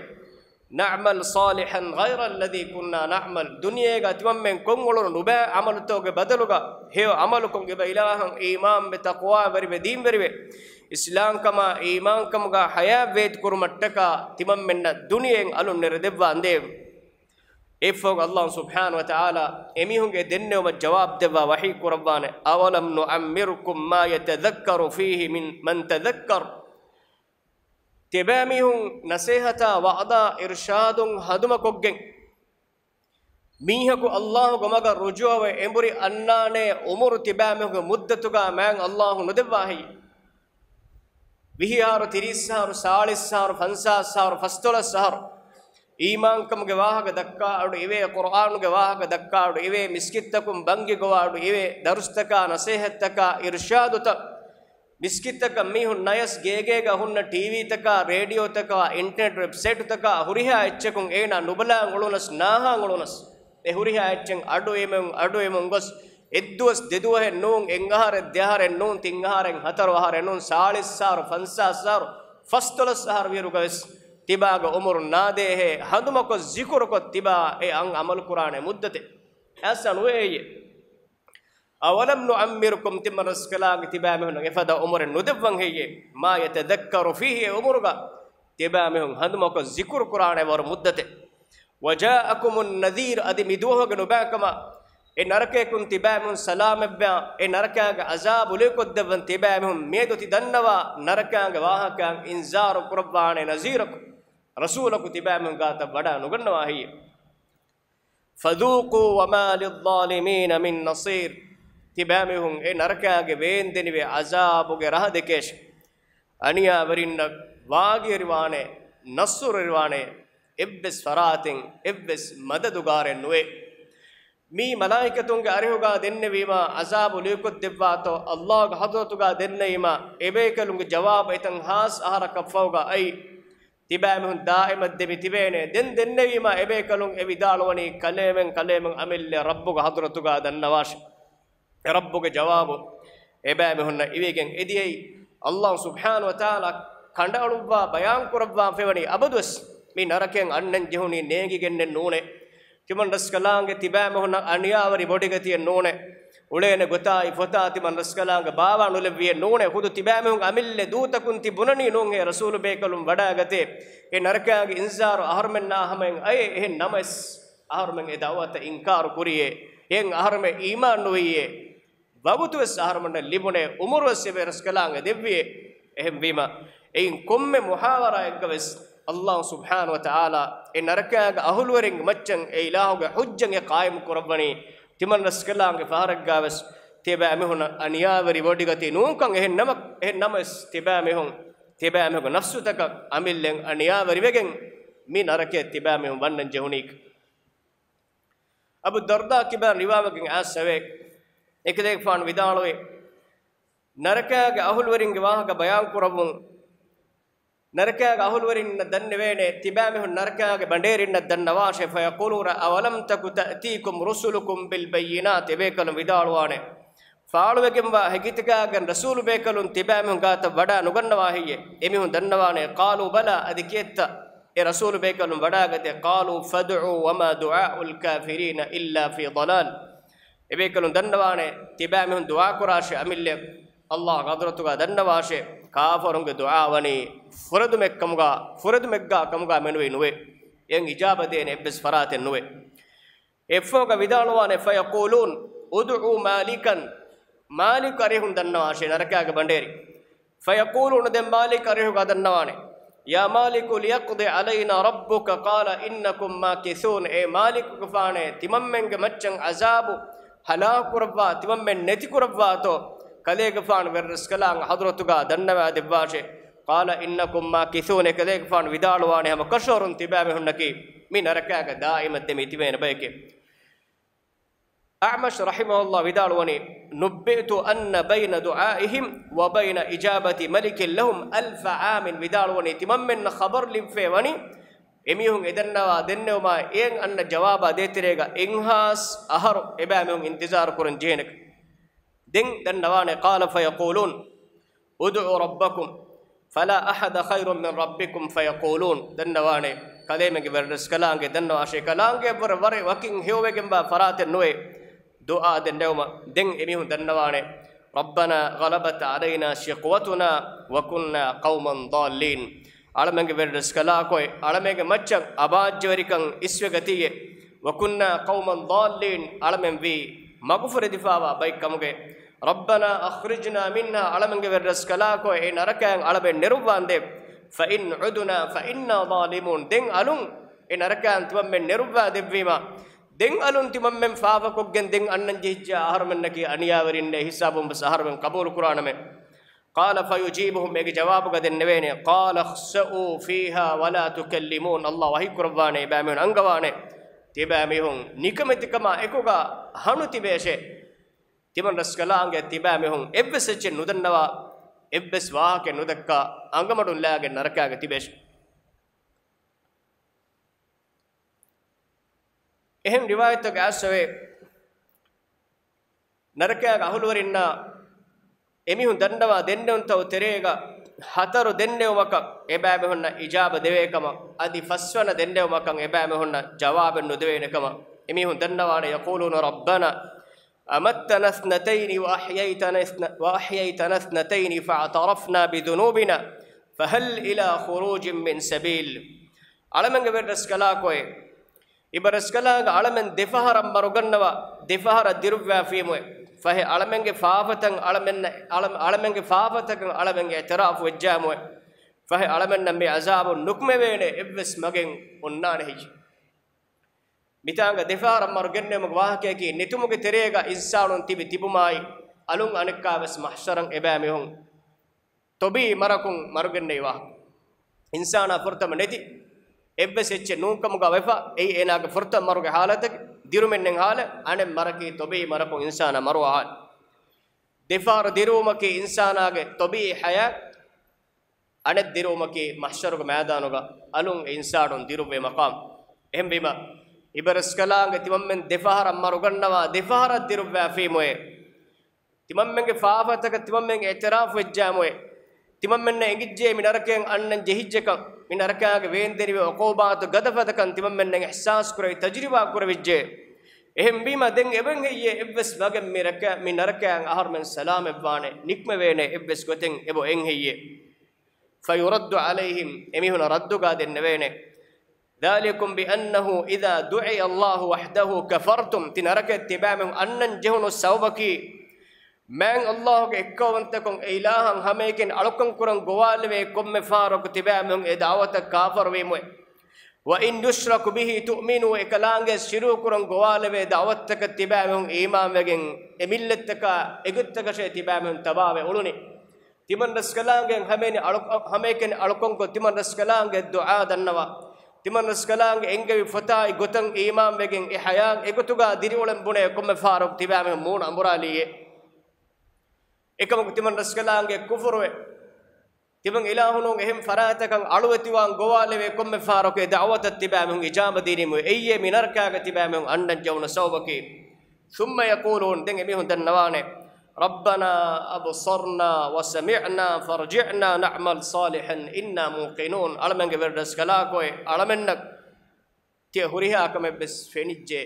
نَعْمَلْ صَالِحًا غَيْرَ الَّذِي كُنَّا نَعْمَلُ، ދުނިޔޭގަ ތިމަންމެން ކޮށްއުޅުނު ނުބައި ޢަމަލުތަކުގެ ބަދަލުގަ ހެޔޮ ޢަމަލުކޮށް އެބަ އިލާހަށް އީމާންވެ ތަޤްވާވެރިވެ ދީންވެރިވެ، އިސްލާމްކަމާ އީމާންކަމުގަ ޙަޔާތްވޭތިކުރުމަށްޓަކާ ތިމަންމެންނަށް ދުނިޔެއިން އަލުން ނެރެދެއްވާނދޭ. އެއަށްފަހު އައްލާހު ސުބްޙާނަހު ވަތަޢާލާ އެމީހުންގެ ދެންނެވުމަށް ޖަވާބު ދެއްވާ ވަޙީ ކުރައްވާނެ، أَوَلَمْ نُعَمِّرْكُم مَّا يَتَذَكَّرُ فِيهِ مِن، مَّن تَذَكَّرَ. ތިބާމީހުން ނަސޭހަތާ ވަޢުޡާ އިރްޝާދުން ހަނދުމަކޮށްގެން، މީހަކު އައްލާހުގެ މަގަށް ރުޖޫޢަވެ އެނބުރި އަންނާނޭ ޢުމުރު ތިބާމީހުންގެ މުއްދަތުގަ މާތް އައްލާހު ނުދެއްވާ ހެއްޔޭ؟ ވިހި އަހަރު، ތިރީސް އަހަރު، ސާޅީސް އަހަރު، ފަންސާސް އަހަރު، ފަސްދޮޅަސް އަހަރު. އީމާންކަމުގެ ވާހަކަ ދައްކާ އަޑު އިވޭ، ޤުރްއާނުގެ ވާހަކަ ދައްކާ އަޑު އިވޭ، މިސްކިތްތަކުން ބަންގި ގޮވާ އަޑު އިވޭ، ދަރުސްތަކާ، ނަސޭހަތްތަކާ، އިރްޝާދުތައް، މިސްކިތްތަކަށް މީހުން ނަޔަސް ގޭގޭގަ ހުންނަ ޓީވީތަކާ، ރޭޑިއޯތަކާ، އިންޓަރނެޓް ވެބްސައިޓުތަކާ ހުރިހާ އެއްޗަކުން އޭނާ ނުބަލާން އުޅުނަސް، ނާހާން އުޅުނަސް، އެ ހުރިހާ އެއްޗެއް އަޑުއިވެމުން، އަޑުއިވެމުން ގޮސް، އެއްދުވަސް ދެދުވަހެއް ނޫން، އެއްއަހަރެއް ދެއަހަރެއް ނޫން، ތިންއަހަރެއް ހަތަރު އަހަރެއް ނޫން، ސާޅީސް އަހަރު، ފަންސާސް އަހަރު، ފަސްދޮޅަސް އަހަރު ވިއިރުގަވެސް ތިބާގެ އުމުރު ނާދޭހޭ ހަނދުމަކޮށް ޒިކުރުކޮށް ތިބާ އެ އަން ޢަމަލުކުރާނެ މުއްދަތެއް އައިސް ނުވެއެއްޔެ؟ أَوَلَمْ نُعَمِّرْكُمْ، ތިމަން ރަސްކަލާނގެ ތިބާމީހުންނަށް އެފަދަ އުމުރެއް ނުދެއްވަން ހެއްޔޭ؟ مَا يَتَذَكَّرُ فِيهِ، އެ އުމުރުގަ ތިބާމީހުން ހަނދުމަކޮށް ޒިކުރު ކުރާނެ ވަރު މުއްދަތެއް. وَجَاءَكُمُ النَّذِيرُ، އަދި މި ދުވަހުގެ ނުބައިކަމަށް އެ ނަރަކަޔަކުން ތިބާމީހުން ސަލާމަތްވާ، އެ ނަރަކާގެ ޢަޒާބު ލުއިކޮށްދެއްވަން ތިބާމީހުން މިއަދު ތި ދަންނަވާ ނަރަކާގެ ވާހަކައަށް އިންޒާރު ކުރައްވާނެ ނަޒީރަކު، ރަސޫލަކު ތިބާމީހުން ގާތަށް ވަޑާ ނުގަންނަވާ ހެއްޔެ؟ فَذُوقُوا وَمَا لِلظَّالِمِينَ مِن نَّصِيرٍ، ތިބާމީހުން އެ ނަރަކާގެ ވޭންދެނިވި ޢަޒާބުގެ ރަހަ ދެކޭށެ. އަނިޔާވެރިންނަށް ވާގިވެރިވާނެ، ނަޞްރުވެރިވާނެ، އެއްވެސް ފަރާތެއް، އެއްވެސް މަދަދުގާރެއް ނުވޭ. މީ މަލާއިކަތުންގެ އަރިހުގަ ދެންނެވީމާ، ޢަޒާބު ލިޔުކޮށްދެއްވާތޯ، ﷲގެ ޙަޟްރަތުގަ ދެންނެވީމާ، އެބޭކަލުންގެ ޖަވާބު އެތަން ހާސް އަހަރަކަށްފަހުގަ އައި، ތިބާމީހުން ދާއިމަށް ދެމި ތިބޭނެ. ދެން ދެންނެވީމާ، އެބޭކަލުން އެ ވިދާޅުވަނީ، ކަލޭމެން، ކަލޭމެން އަމިއްލަ ރައްބުގެ ޙަޟްރަތުގަ ދަންނަވާށެ. ރައްބުގެ ޖަވާބު އެބައިމީހުންނަށް އިވިގެން އެދިޔައީ. ﷲ ސުބްޙާނަހޫ ވަތަޢާލާ ކަނޑައަޅުއްވާ ބަޔާން ކުރައްވާފައިވަނީ އަބަދުވެސް މި ނަރަކައިން އަންނަން ޖެހުނީ ނޭނގިގެންނެއް ނޫނޭ. ތިމަން ރަސްކަލާނގެ ތިބާމީހުންނަށް އަނިޔާވެރި ބޮޑިގަތިއެއް ނޫނޭ. އުޅޭނެ ގޮތާއި ފޮތާ ތިމަން ރަސްކަލާނގެ ބާވާ ނުލެއްވިއެއް ނޫނޭ. ޚުދު ތިބާމީހުން އަމިއްލަ ދޫތަކުން ތި ބުނަނީ ނޫންހޭ ރަސޫލު ބޭކަލުން ވަޑާގަތޭ. އެ ނަރަކައިގެ އިންޒާރު އަހަރުމެންނާ ހަމައިން އައޭ. އެހެން ނަމަވެސް އަހަރުމެން އެ ދަޢުވަތަށް އިންކާރު ކުރިޔޭ. އެހެން އަހަރުމެން އީމާން ނުވިއްޔޭ. ވަގުތުވެސް އަހަރުމެންނަށް ލިބުނޭ، އުމުރުވެސް އެބަ ރަސްކަލާނގެ ދެއްވިއޭ. އެހެންވީމަ، އެއިން ކޮންމެ މުޙާވަރާއެއްގަވެސް ﷲ ސުބްޙާނަހޫ ވަތަޢާލާ އެ ނަރަކައިގެ އަހުލުވެރިންގެ މައްޗަށް އެ އިލާހުގެ ޙުއްޖަތް އެ ޤާއިމު ކުރައްވަނީ. ތިމަން ރަސްކަލާނގެ ފަހަރެއްގަވެސް ތިބާމީހުންނަށް އަނިޔާވެރި ވޮޑިގަތީ ނޫންކަން. އެހެން ނަމަ، އެހެން ނަމަވެސް ތިބާމީހުން، ތިބާމީހުންގެ ނަފްސުތަކަށް އަމިއްލައިން އަނިޔާވެރިވެގެން މި ނަރަކަޔަށް ތިބާމީހުން ވަންނަން ޖެހުނީކަން. އަބޫ ދަރްދާ ކިބާ ރިވާވެގެން އައިސްފަވޭ. އެކަލޭގެފާނު ވިދާޅުވޭ، ނަރަކައިގެ އަހުލުވެރިންގެ ވާހަކަ ބަޔާން ކުރައްވުން. ނަރަކައިގެ އަހުލުވެރިންނަށް ދަންނެވޭނެ، ތިބާމީހުން ނަރަކައިގެ ބަނޑޭރިންނަށް ދަންނަވާށޭ. فَيَقُولُونَ أَوَلَمْ تَكُ تَأْتِيكُمْ رُسُلُكُمْ بِالْبَيِّنَاتِ. އެބޭކަލުން ވިދާޅުވާނެ، ފާޅުވެގެންވާ ހެކިތަކާގެން ރަސޫލުބޭކަލުން ތިބާމީހުން ގާތަށް ވަޑާ ނުގަންނަވާ ހެއްޔޭ؟ އެމީހުން ދަންނަވާނެ، قَالُوا بَلَىٰ، އަދި ކިއެއްތަ؟ އެ ރަސޫލުބޭކަލުން ވަޑާގަތޭ، قَالُوا فَادْعُ وَمَا دُعَاءُ الْكَافِرِينَ إِلَّا فِي ضَلَالٍ. އެބޭކަލުން ދަންނަވާނެ، ތިބާމީހުން ދުޢާކުރާށޭ އަމިއްލަ ﷲގެ ޙަޟްރަތުގަ ދަންނަވާށޭ، ކާފަރުންގެ ދުޢާވަނީ ފުރެދުމެއްކަމުގަ، ފުރެދުމެއްގާ ކަމުގަ މެނުވީ ނުވޭ. އެއަށް އިޖާބަ ދޭނެ އެއްވެސް ފަރާތެއް ނުވޭ. އެއަށްފަހުގަ ވިދާޅުވާނެ، فَيَقُولُونَ ادْعُوا مَالِكًا، މާލިކު އަރިހުން ދަންނަވާށޭ ނަރަކާގެ ބަނޑޭރި. فَيَقُولُونَ، ދެން މާލިކު އަރިހުގަ ދަންނަވާނެ، يَا مَالِكُ لِيَقْضِ عَلَيْنَا رَبُّكَ قَالَ إِنَّكُمْ مَاكِثُونَ. އޭ މާލިކުގެފާނޭ، ތިމަންމެންގެ މައްޗަށް ޢަޒާބު ހަލާކުކުރައްވާ، ތިމަންމެން ނެތިކުރައްވާތޯ؟ ކަލޭގެފާނު ވެރިރަސްކަލާނގެ ޙަޟްރަތުގަ ދަންނަވާ ދެއްވާށޭ. قَالَ إِنَّكُمْ مَاكِثُونَ. އެކަލޭގެފާނު ވިދާޅުވާނެ، ހަމަ ކަށަވަރުން ތިބާމީހުންނަކީ މި ނަރަކާގަ ދާއިމަށް ދެމި ތިބޭނެ ބައެކޭ. އަޢްމަޝް ރަޙިމަހުﷲ ވިދާޅުވަނީ، نُبِّئْتُ أَنَّ بَيْنَ دُعَائِهِمْ وَبَيْنَ إِجَابَةِ مَلِكٍ لَهُمْ أَلْفَ عَامٍ. ވިދާޅުވަނީ، ތިމަންމެންނަށް ޚަބަރު ލިބިފައި ވަނީ، އެމީހުން އެ ދަންނަވާ ދެންނެވުމާއި އެއަށް އަންނަ ޖަވާބާ ދޭތެރޭގަ އެއްހާސް އަހަރު އެބައިމީހުން އިންތިޒާރު ކުރަން ޖެހޭނެކަން. ދެން ދަންނަވާނެ، قَالَ فَيَقُولُونَ ادْعُوا رَبَّكُمْ فَلَا أَحَدَ خَيْرٌ مِّن رَّبِّكُمْ فَيَقُولُونَ. ދަންނަވާނެ، ކަލޭމެންގެ ވެރިރަސްކަލާނގެ ދަންނަވާށޭ، ކަލާނގެއަށްވުރެ ވަރެއް ވަކިން ހެޔޮވެގެންވާ ފަރާތެއް ނުވޭ ދުޢާ ދެންނެވުމަށް. ދެން އެމީހުން ދަންނަވާނެ، رَبَّنَا غَلَبَتْ عَلَيْنَا شِقْوَتُنَا وَكُنَّا قَوْمًا ضَالِّينَ. އަޅަމެންގެ ވެރިރަސްކަލާކޮއެ، އަޅަމެންގެ މައްޗަށް އަބާއްޖަވެރިކަން އިސްވެގަތީއޭ. وَكُنَّا قَوْمًا ضَالِّينَ، އަޅަމެން ވީ މަގުފުރެދިފާވާ ބައެއްކަމުގައި. رَبَّنَا أَخْرِجْنَا مِنْهَا، އަޅަމެންގެ ވެރިރަސްކަލާކޮއެ، އެ ނަރަކައިން އަޅަމެން ނެރުއްވާނދޭ. فَإِنْ عُدْنَا فَإِنَّا ظَالِمُونَ، ދެން އަލުން އެ ނަރަކައިން ތިމަންމެން ނެރުއްވާ ދެއްވީމަ، ދެން އަލުން ތިމަންމެން ފާފަކޮށްގެން ދެން އަންނަން ޖެހިއްޖެ އަހަރުމެންނަކީ އަނިޔާވެރިންނޭ، ހިސާބުން ވެސް އަހަރުމެން ޤަބޫލުކުރާނަމޭ. قَالَ فَيُجِيبُهُمْ، އޭގެ ޖަވާބުގަ ދެންނެވޭނެ، قَالَ اخْسَئُوا فِيهَا وَلَا تُكَلِّمُونِ. ﷲ ވަޙީކުރައްވާނެ، އެބައިމީހުން އަންގަވާނެ، ތިބައިމީހުން ނިކަމެތިކަމާ އެކުގަ ހަނު ތިބޭށޭ. ތިމަން ރަސްކަލާނގެ ތިބައިމީހުން އެއްވެސް އެއްޗެއް ނުދަންނަވާ، އެއްވެސް ވާހަކައެއް ނުދައްކާ، އަނގަމަޑުން ލާގެން ނަރަކާގަ ތިބޭށޭ. އެހެން ރިވާޔަތްތަކަށް އައިސްފަވޭ، ނަރަކާގެ އަހުލުވެރިންނާ އެމީހުން ދަންނަވާ ދެންނެވުންތައް ތެރޭގަ ހަތަރު ދެންނެވުމަކަށް އެބައިމީހުންނަށް އިޖާބަ ދެވޭކަމަށް، އަދި ފަސްވަނަ ދެންނެވުމަކަށް އެބައިމީހުންނަށް ޖަވާބެއް ނުދެވޭނެކަމަށް އެމީހުން ދަންނަވާނެ، يَقُولُونَ رَبَّنَا أَمَتَّنَا اثْنَتَيْنِ وَأَحْيَيْتَنَا اثْنَ، وَأَحْيَيْتَنَا اثْنَتَيْنِ فَاعْتَرَفْنَا بِذُنُوبِنَا فَهَلْ إِلَىٰ خُرُوجٍ مِّن سَبِيلٍ. އަޅަމެންގެ ވެރިރަސްކަލާކޮއެ، އިބަ ރަސްކަލާނގެ އަޅަމެން ދެފަހަރަށް މަރުގަންނަވާ، ދެފަހަރަށް ދިރުއްވާފީމުއެ. ފަހެ އަޅަމެންގެ ފާފަތައް އަޅަމެން، އަޅަ، އަޅަމެންގެ ފާފަތަކަށް އަޅަމެން އިޢުތިރާފު ވެއްޖާމުއެ. ފަހެ އަޅަމެންނަށް މި ޢަޒާބު ނުކުމެވޭނެ އެއްވެސް މަގެއް އޮންނާނެ ހެއްޔެ؟ މިތާނގަ ދެފަހަރަށް މަރުގެންނެވުމުގެ ވާހަކަޔަކީ ނެތުމުގެ ތެރޭގަ އިންސާނުން ތިބި ތިބުމާއި، އަލުން އަނެއްކާވެސް މަޙްޝަރަށް އެބައިމީހުން ތޮބީ މަރަކުން މަރުގެންނެވި ވާހަކަ. އިންސާނާ ފުރަތަމަ ނެތި އެއްވެސް އެއްޗެއް ނޫންކަމުގަ ވެފަ، އެއީ އޭނާގެ ފުރަތަމަ މަރުގެ ޙާލަތަކީ. ދިރުމެއް ނެތް ހާލެއް، އަނެއް މަރަކީ ތޮބީ މަރަކުން އިންސާނާ މަރުވާ ހާލެއް. ދެފަހަރު ދިރުވުމަކީ އިންސާނާގެ ތޮބީ ޙަޔާތް، އަނެއް ދިރުވުމަކީ މަޙްޝަރުގެ މައިދާނުގަ އަލުން އިންސާނުން ދިރުއްވޭ މަޤާމް. އެހެންވީމަ، އިބަރަސްކަލާނގެ ތިމަންމެން ދެފަހަރަށް މަރުގަންނަވާ، ދެފަހަރަށް ދިރުއްވާފީމުއޭ. ތިމަންމެންގެ ފާފަތަކަށް ތިމަންމެން އިޢުތިރާފު ވެއްޖާމުއޭ. ތިމަންމެންނަށް އެނގިއްޖެ މި ނަރަކައިން އަންނަން ޖެހިއްޖެކަން، މި ނަރަކާގެ ވޭންދެނިވި ޢުޤޫބާތު ގަދަފަދަކަން ތިމަންމެންނަށް އިޙްސާސް ކުރެވި، ތަޖުރިބާ ކުރެވިއްޖެ. އެހެންވީމަ ދެން އެބައިން ހެއްޔޭ އެއްވެސް ވަގެއް މި ރަކަ-، މި ނަރަކައިން އަހަރުމެން ސަލާމަތްވާނެ، ނިކުމެވޭނެ އެއްވެސް ގޮތެއް އެބައިން ހެއްޔޭ؟ فيرد عليهم، އެމީހުނަށް ރައްދުގަ ދެންނެވޭނެ. ذلكم بأنه إذا دعي الله وحده كفرتم، ތި ނަރަކައަށް ތިބާމެން އަންނަން ޖެހުނު ސަބަބަކީ، މާތް އައްލާހުގެ އެއްކައުވަންތަކުން އެ އިލާހަށް ހަމައެކަނި އަޅުކަން ކުރަން ގޮވާލެވޭ ކޮންމެ ފަހަރަކު ތިބާމެން އެ ދަޢުވަތަށް ކާފަރުވީމުއޭ. وإن يشرك به تؤمنوا، އެކަލާނގެ ޝިރުކު ކުރަން ގޮވާލެވޭ ދަޢުވަތަކަށް ތިބާމެން އީމާންވެގެން އެ މިއްލަތަކާ އެގޮތަކަށޭ ތިބާމެން ތަބާވެ އުޅުނީ. ތިމަން ރަސްކަލާނގެ ހަމައެކަނި އަޅު-، ހަމައެކަނި އަޅުކަންކޮށް، ތިމަން ރަސްކަލާނގެ ދުޢާ ދަންނަވާ، ތިމަން ރަސްކަލާނގެ އެންގެވި ފޮތާއި ގޮތަށް އީމާންވެގެން އެ ޙަޔާތް އެގޮތުގަ ދިރިއުޅެން ބުނޭ ކޮންމެ ފަހަރަކު ތިބާމެން މޫނު އަނބުރާލީއޭ. އެކަމަކު ތިމަން ރަސްކަލާނގެ ކުފުރުވެ، ތިމަން އިލާހުން އެހެން ފަރާތަކަށް އަޅުވެތިވާން ގޮވާލެވޭ ކޮންމެ ފަހަރަކު އެ ދަޢުވަތަށް ތިބާމެން އިޖާބަ ދީނީމު އެއްޔޭ މި ނަރަކާގަ ތިބާމެން އަންނަން ޖެހުނު ސަބަބަކީ. ثم يقولون، ދެން އެމީހުން ދަންނަވާނެ، ربنا أبصرنا وسمعنا فارجعنا نعمل صالحا إنا موقنون. އަޅަމެންގެ ވެރިރަސްކަލާކޮއެ، އަޅަމެންނަށް ތިޔަ ހުރިހާ ކަމެއްވެސް ފެނިއްޖެ.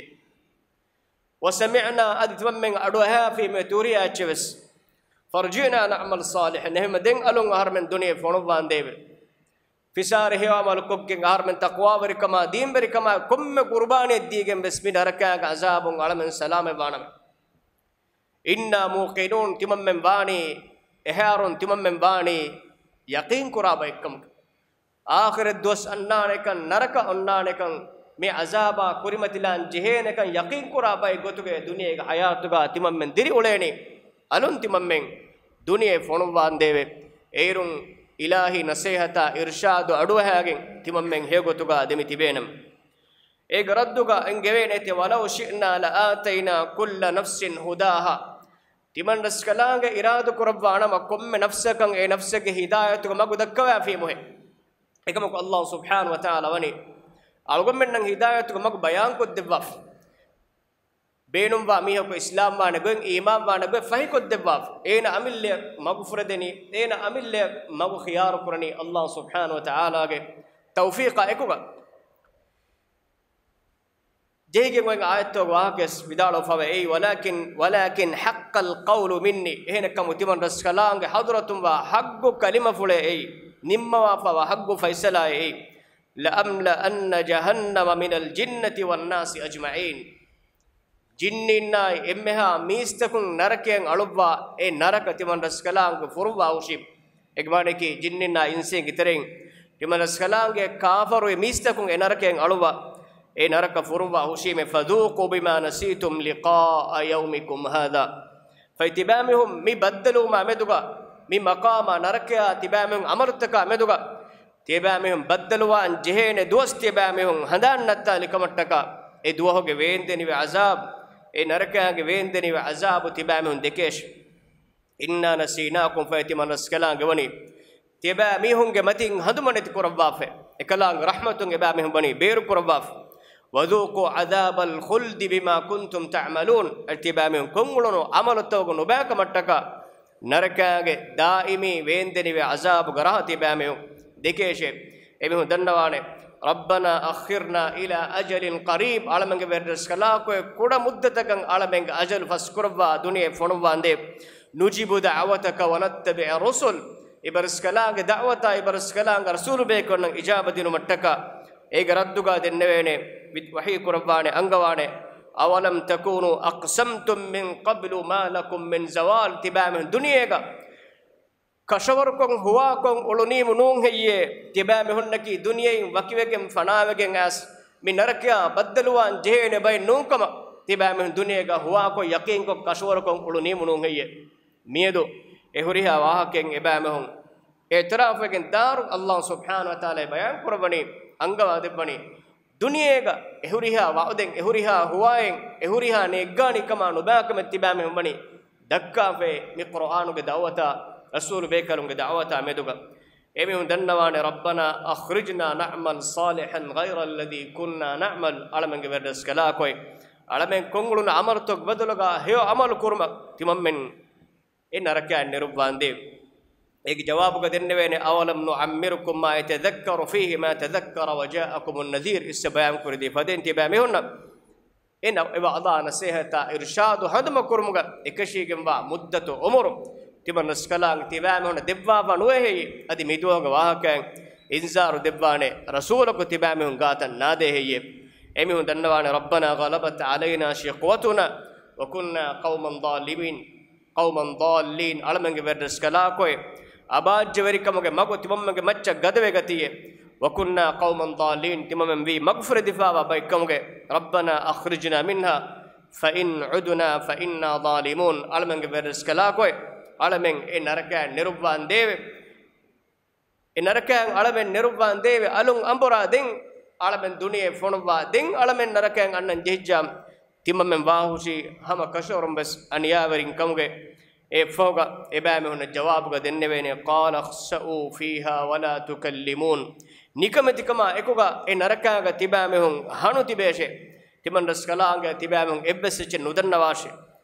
وسمعنا، އަދި ތިމަންމެން އަޑުއަހާފީމެ ތި ހުރިހާ އެއްޗެއްވެސް. فارجعنا نعمل صالحا، އެހެންމަ ދެން އަލުން އަހަރުމެން ދުނިޔެ ފޮނުއްވާނދޭވެ. ފިސާރި ހެޔޮ ޢަމަލު ކޮށްގެން އަހަރުމެން ތަޤްވާވެރިކަމާ ދީންވެރިކަމާ ކޮންމެ ޤުރުބާނީއެއް ދީގެން ވެސް މި ނަރަކާގެ ޢަޒާބުން އަޅަމެން ސަލާމަތްވާނަމޭ. إنا موقنون، ތިމަންމެން ވާނީ، އެހާރުން ތިމަންމެން ވާނީ ޔަޤީންކުރާ ބައެއްކަމުގަ. އާޚިރަތް ދުވަސް އަންނާނެކަން، ނަރަކަ އޮންނާނެކަން، މި ޢަޒާބާ ކުރިމަތިލާން ޖެހޭނެކަން ޔަޤީންކުރާ ބައެއް ގޮތުގައި ދުނިޔޭގެ ޙަޔާތުގަ ތިމަންމެން ދިރިއުޅޭނީ. އަލުން ތިމަންމެން ދުނިޔެ ފޮނުއްވާނދޭވެ. އޭރުން އިލާހީ ނަސޭހަތާ އިރްޝާދު އަޑުއަހާގެން ތިމަންމެން ހެޔޮގޮތުގަ ދެމި ތިބޭނަމަ. އޭގެ ރައްދުގަ އެންގެވޭނެތެ، ولو شئنا لآتينا كل نفس هداها. ތިމަން ރަސްކަލާނގެ އިރާދަކުރައްވާނަމަ ކޮންމެ ނަފްސަކަށް އެ ނަފްސެއްގެ ހިދާޔަތުގެ މަގު ދައްކަވާފީމުހެ. އެކަމަކު ﷲ ސުބްޙާނަހޫ ވަތަޢާލާ ވަނީ އަޅުގަނޑުމެންނަށް ހިދާޔަތުގެ މަގު ބަޔާންކޮށްދެއްވާފަ. ބޭނުންވާ މީހަކު އިސްލާމްވާނެ ގޮތް، އީމާންވާނެ ގޮތް ފަހިކޮށްދެއްވާފަ. އޭނަ އަމިއްލައަށް މަގުފުރެދެނީ، އޭނަ އަމިއްލައަށް މަގު ޚިޔާރުކުރަނީ ﷲ ސުބްޙާނަހޫ ވަތަޢާލާގެ ތައުފީޤާ އެކުގަ. ޖެހިގެން އޮތް އާޔަތްތަކުގެ ވާހަކަވެސް ވިދާޅުވެފަވޭ އެއީ، ولكن، ولكن حق القول مني، އެހެނެއްކަމު ތިމަން ރަސްކަލާނގެ ޙަޟްރަތުންވާ ޙައްޤު ކަލިމަފުޅޭ އެއީ، ނިންމަވާފަވާ ޙައްޤު ފައިސަލާއެއް އެއީ، لأملأن جهنم من الجنة والناس أجمعين. ޖިންނީންނާއި އެންމެހާ މީސްތަކުން ނަރަކައަށް އަޅުއްވާ އެ ނަރަކަ ތިމަން ރަސްކަލާނގެ ފުރުއްވާ ހުށީ. އޭގެ މާނައަކީ ޖިންނީންނާ އިންސީންގެ ތެރެއިން ތިމަން ރަސްކަލާނގެ ކާފަރުވި މީސްތަކުން އެ ނަރަކައަށް އަޅުއްވާ އެ ނަރަކަ ފުރުއްވާ ހުށީމޭ. فذوقوا بما نسيتم لقاء يومكم هذا. ފައި ތިބާމީހުން މި ބައްދަލުވުމާ މެދުގަ، މި މަޤާމާ ނަރަކަޔާ ތިބާމީހުން އަމަލުތަކާ މެދުގަ، ތިޔަބައިމީހުން ބައްދަލުވާން ޖެހޭނެ ދުވަސް ތިޔަބައިމީހުން ހަނދާން ނައްތާލި ކަމަށްޓަކާ، އެ ދުވަހުގެ ވޭންދެނިވި ޢަޒާބު، އެ ނަރަކާގެ ވޭންދެނިވި ޢަޒާބު ތިބައިމީހުން ދެކޭށި. إنا نسيناكم، ފައި ތިމަން ރަސްކަލާނގެ ވަނީ ތިޔަބައިމީހުންގެ މަތިން ހަނދުމަނެތި ކުރައްވާފަ، އެކަލާނގެ ރަޙްމަތުން އެބައިމީހުން ވަނީ ބޭރު ކުރައްވާފަ. وذوقوا عذاب الخلد بما كنتم تعملون، އަދި ތިބައިމީހުން ކޮށްއުޅުނު ޢަމަލުތަކުގެ ނުބައިކަމަށްޓަކާ، ނަރަކާގެ ދާއިމީ ވޭންދެނިވި ޢަޒާބުގެ ރަހަ ތިބާމެން ދެކޭށޭ. އެމީހުން ދަންނަވާނެ، ربنا أخرنا إلى أجل قريب، އަޅަމެންގެ ވެރިރަސްކަލާކޮއެ ކުޑަ މުއްދަތަކަށް އަޅަމެންގެ އަޖަލު ފަސްކުރައްވާ ދުނިޔެ ފޮނުއްވާނދޭ. نجب دعوتك ونتبع الرسل، އިބަރަސްކަލާނގެ ދަޢުވަތާ އިބަރަސްކަލާނގެ ރަސޫލުބޭކަލުންނަށް އިޖާބަ ދިނުމަށްޓަކާ. އޭގެ ރައްދުގަ ދެންނެވޭނެ، ވި-، ވަޙީ ކުރައްވާނެ، އަންގަވާނެ، أولم تكونوا أقسمتم من قبل ما لكم من زوال، ތިބާމެން ދުނިޔޭގަ ކަށަވަރުކޮށް ހުވާކޮށް އުޅުނީމު ނޫން ހެއްޔޭ؟ ތިބާމީހުންނަކީ ދުނިޔެއިން ވަކިވެގެން ފަނާވެގެން އައިސް، މި ނަރަކަޔާ ބައްދަލުވާން ޖެހޭނެ ބައެއް ނޫންކަމަށް ތިބާމީހުން ދުނިޔޭގަ ހުވާކޮށް ޔަޤީންކޮށް ކަށަވަރުކޮށް އުޅުނީމު ނޫން ހެއްޔޭ؟ މިއަދު އެ ހުރިހާ ވާހަކައެއް އެބާމީހުން އިޢުތިރާފުވެގެން ދާއިރު ﷲ ސުބްޙާނަހޫ ވަތަޢާލާ ބަޔާން ކުރައްވަނީ، އަންގަވާ ދެއްވަނީ، ދުނިޔޭގަ އެހުރިހާ ވަޢުދެއް، އެހުރިހާ ހުވާއެއް، އެހުރިހާ ނޭއްގާނިކަމާ ނުބާކަމެއް ތިބާމެހުން ވަނީ ދައްކާފައި މި ޤުރުއާނުގެ ދަޢުވަތާ، ރަސޫލު ބޭކަލުންގެ ދަޢުވަތާ މެދުގަ. އެމީހުން ދަންނަވާނެ، رَبَّنَا أَخْرِجْنَا نَعْمَلْ صَالِحًا غَيْرَ الَّذِي كُنَّا نَعْمَلُ، އަޅަމެންގެ ވެރިރަސްކަލާކޮއި، އަޅަމެން ކޮށްއުޅުނު ޢަމަލުތަކު ބަދަލުގަ ހެޔޮ ޢަމަލު ކުރުމަށް ތިމަންމެން އެ ނަރަކައިން ނެރުއްވާނދޭވެ. އޭގެ ޖަވާބުގަ ދެންނެވޭނެ، أَوَلَمْ نُعَمِّرْكُم مَّا يَتَذَكَّرُ فِيهِ مَنْ تَذَكَّرَ وَجَاءَكُمُ النَّذِيرُ އިއްސަ ބަޔާންކުރެއްވި ފަދައިން ތިބާމީހުންނަށް އެ ނަ-، އެ ވަޢުދާ ނަސޭހަތާ އިރުޝާދު ހަނދުމަކުރުމުގަ އެކަށީގެންވާ މުއްދަތު ޢުމުރު ތިމަން ރަސްކަލާނގެ ތިބާމީހުންނަށް ދެއްވާފަ ނުވޭ ހެއްޔޭ؟ އަދި މިދުވަހުގެ ވާހަކައިން އިންޒާރު ދެއްވާނެ، ރަސޫލަކު ތިބާމީހުން ގާތަށް ނާދޭ ހެއްޔޭ؟ އެމީހުން ދަންނަވާނެ، رَبَّنَا غَلَبَتْ عَلَيْنَا شِقْوَتُنَا وَكُنَّا قَوْمًا ضَالِّينَ. قَوْمًا ضَالِّينَ، އަޅަމެންގެ ވެރިރަސްކަލާކޮއެ، އަބާއްޖަވެރިކަމުގެ މަގު ތިމަންމެންގެ މައްޗަށް ގަދަވެގަތީއެ. وَكُنَّا قَوْمًا ضَالِّينَ، ތިމަންމެން ވީ މަގުފުރެދިފާވާ ބައެއްކަމުގެ. رَبَّنَا أَخْرِجْنَا مِنْهَا فَإِنْ عُدْنَا فَإِنَّا ظَالِمُونَ، އަޅަމެންގެ ވެރިރަސްކަލާކޮއެ، އަޅަމެން އެ ނަރަކައިން ނެރުއްވާނދޭވެ. އެ ނަރަކައިން އަޅަމެން ނެރުއްވާނދޭވެ. އަލުން އަނބުރާ ދެން އަޅަމެން ދުނިޔެ ފޮނުއްވާ ދެން އަޅަމެން ނަރަކައިން އަންނަން ޖެހިއްޖާ، ތިމަންމެން ވާހުށީ ހަމަ ކަށަވަރުން ވެސް އަނިޔާވެރިން ކަމުގެ. އެއަށްފަހުގަ އެބައިމީހުންނަށް ޖަވާބުގަ ދެންނެވޭނެ، قَالَ اخْسَئُوا فِيهَا وَلَا تُكَلِّمُونِ. ނިކަމެތިކަމާ އެކުގަ އެ ނަރަކައިގަ ތިބައިމީހުން ހަނު ތިބޭށޭ. ތިމަން ރަސްކަލާނގެ ތިބައިމީހުން އެއްވެސް އެއްޗެއް ނުދަންނަވާށޭ.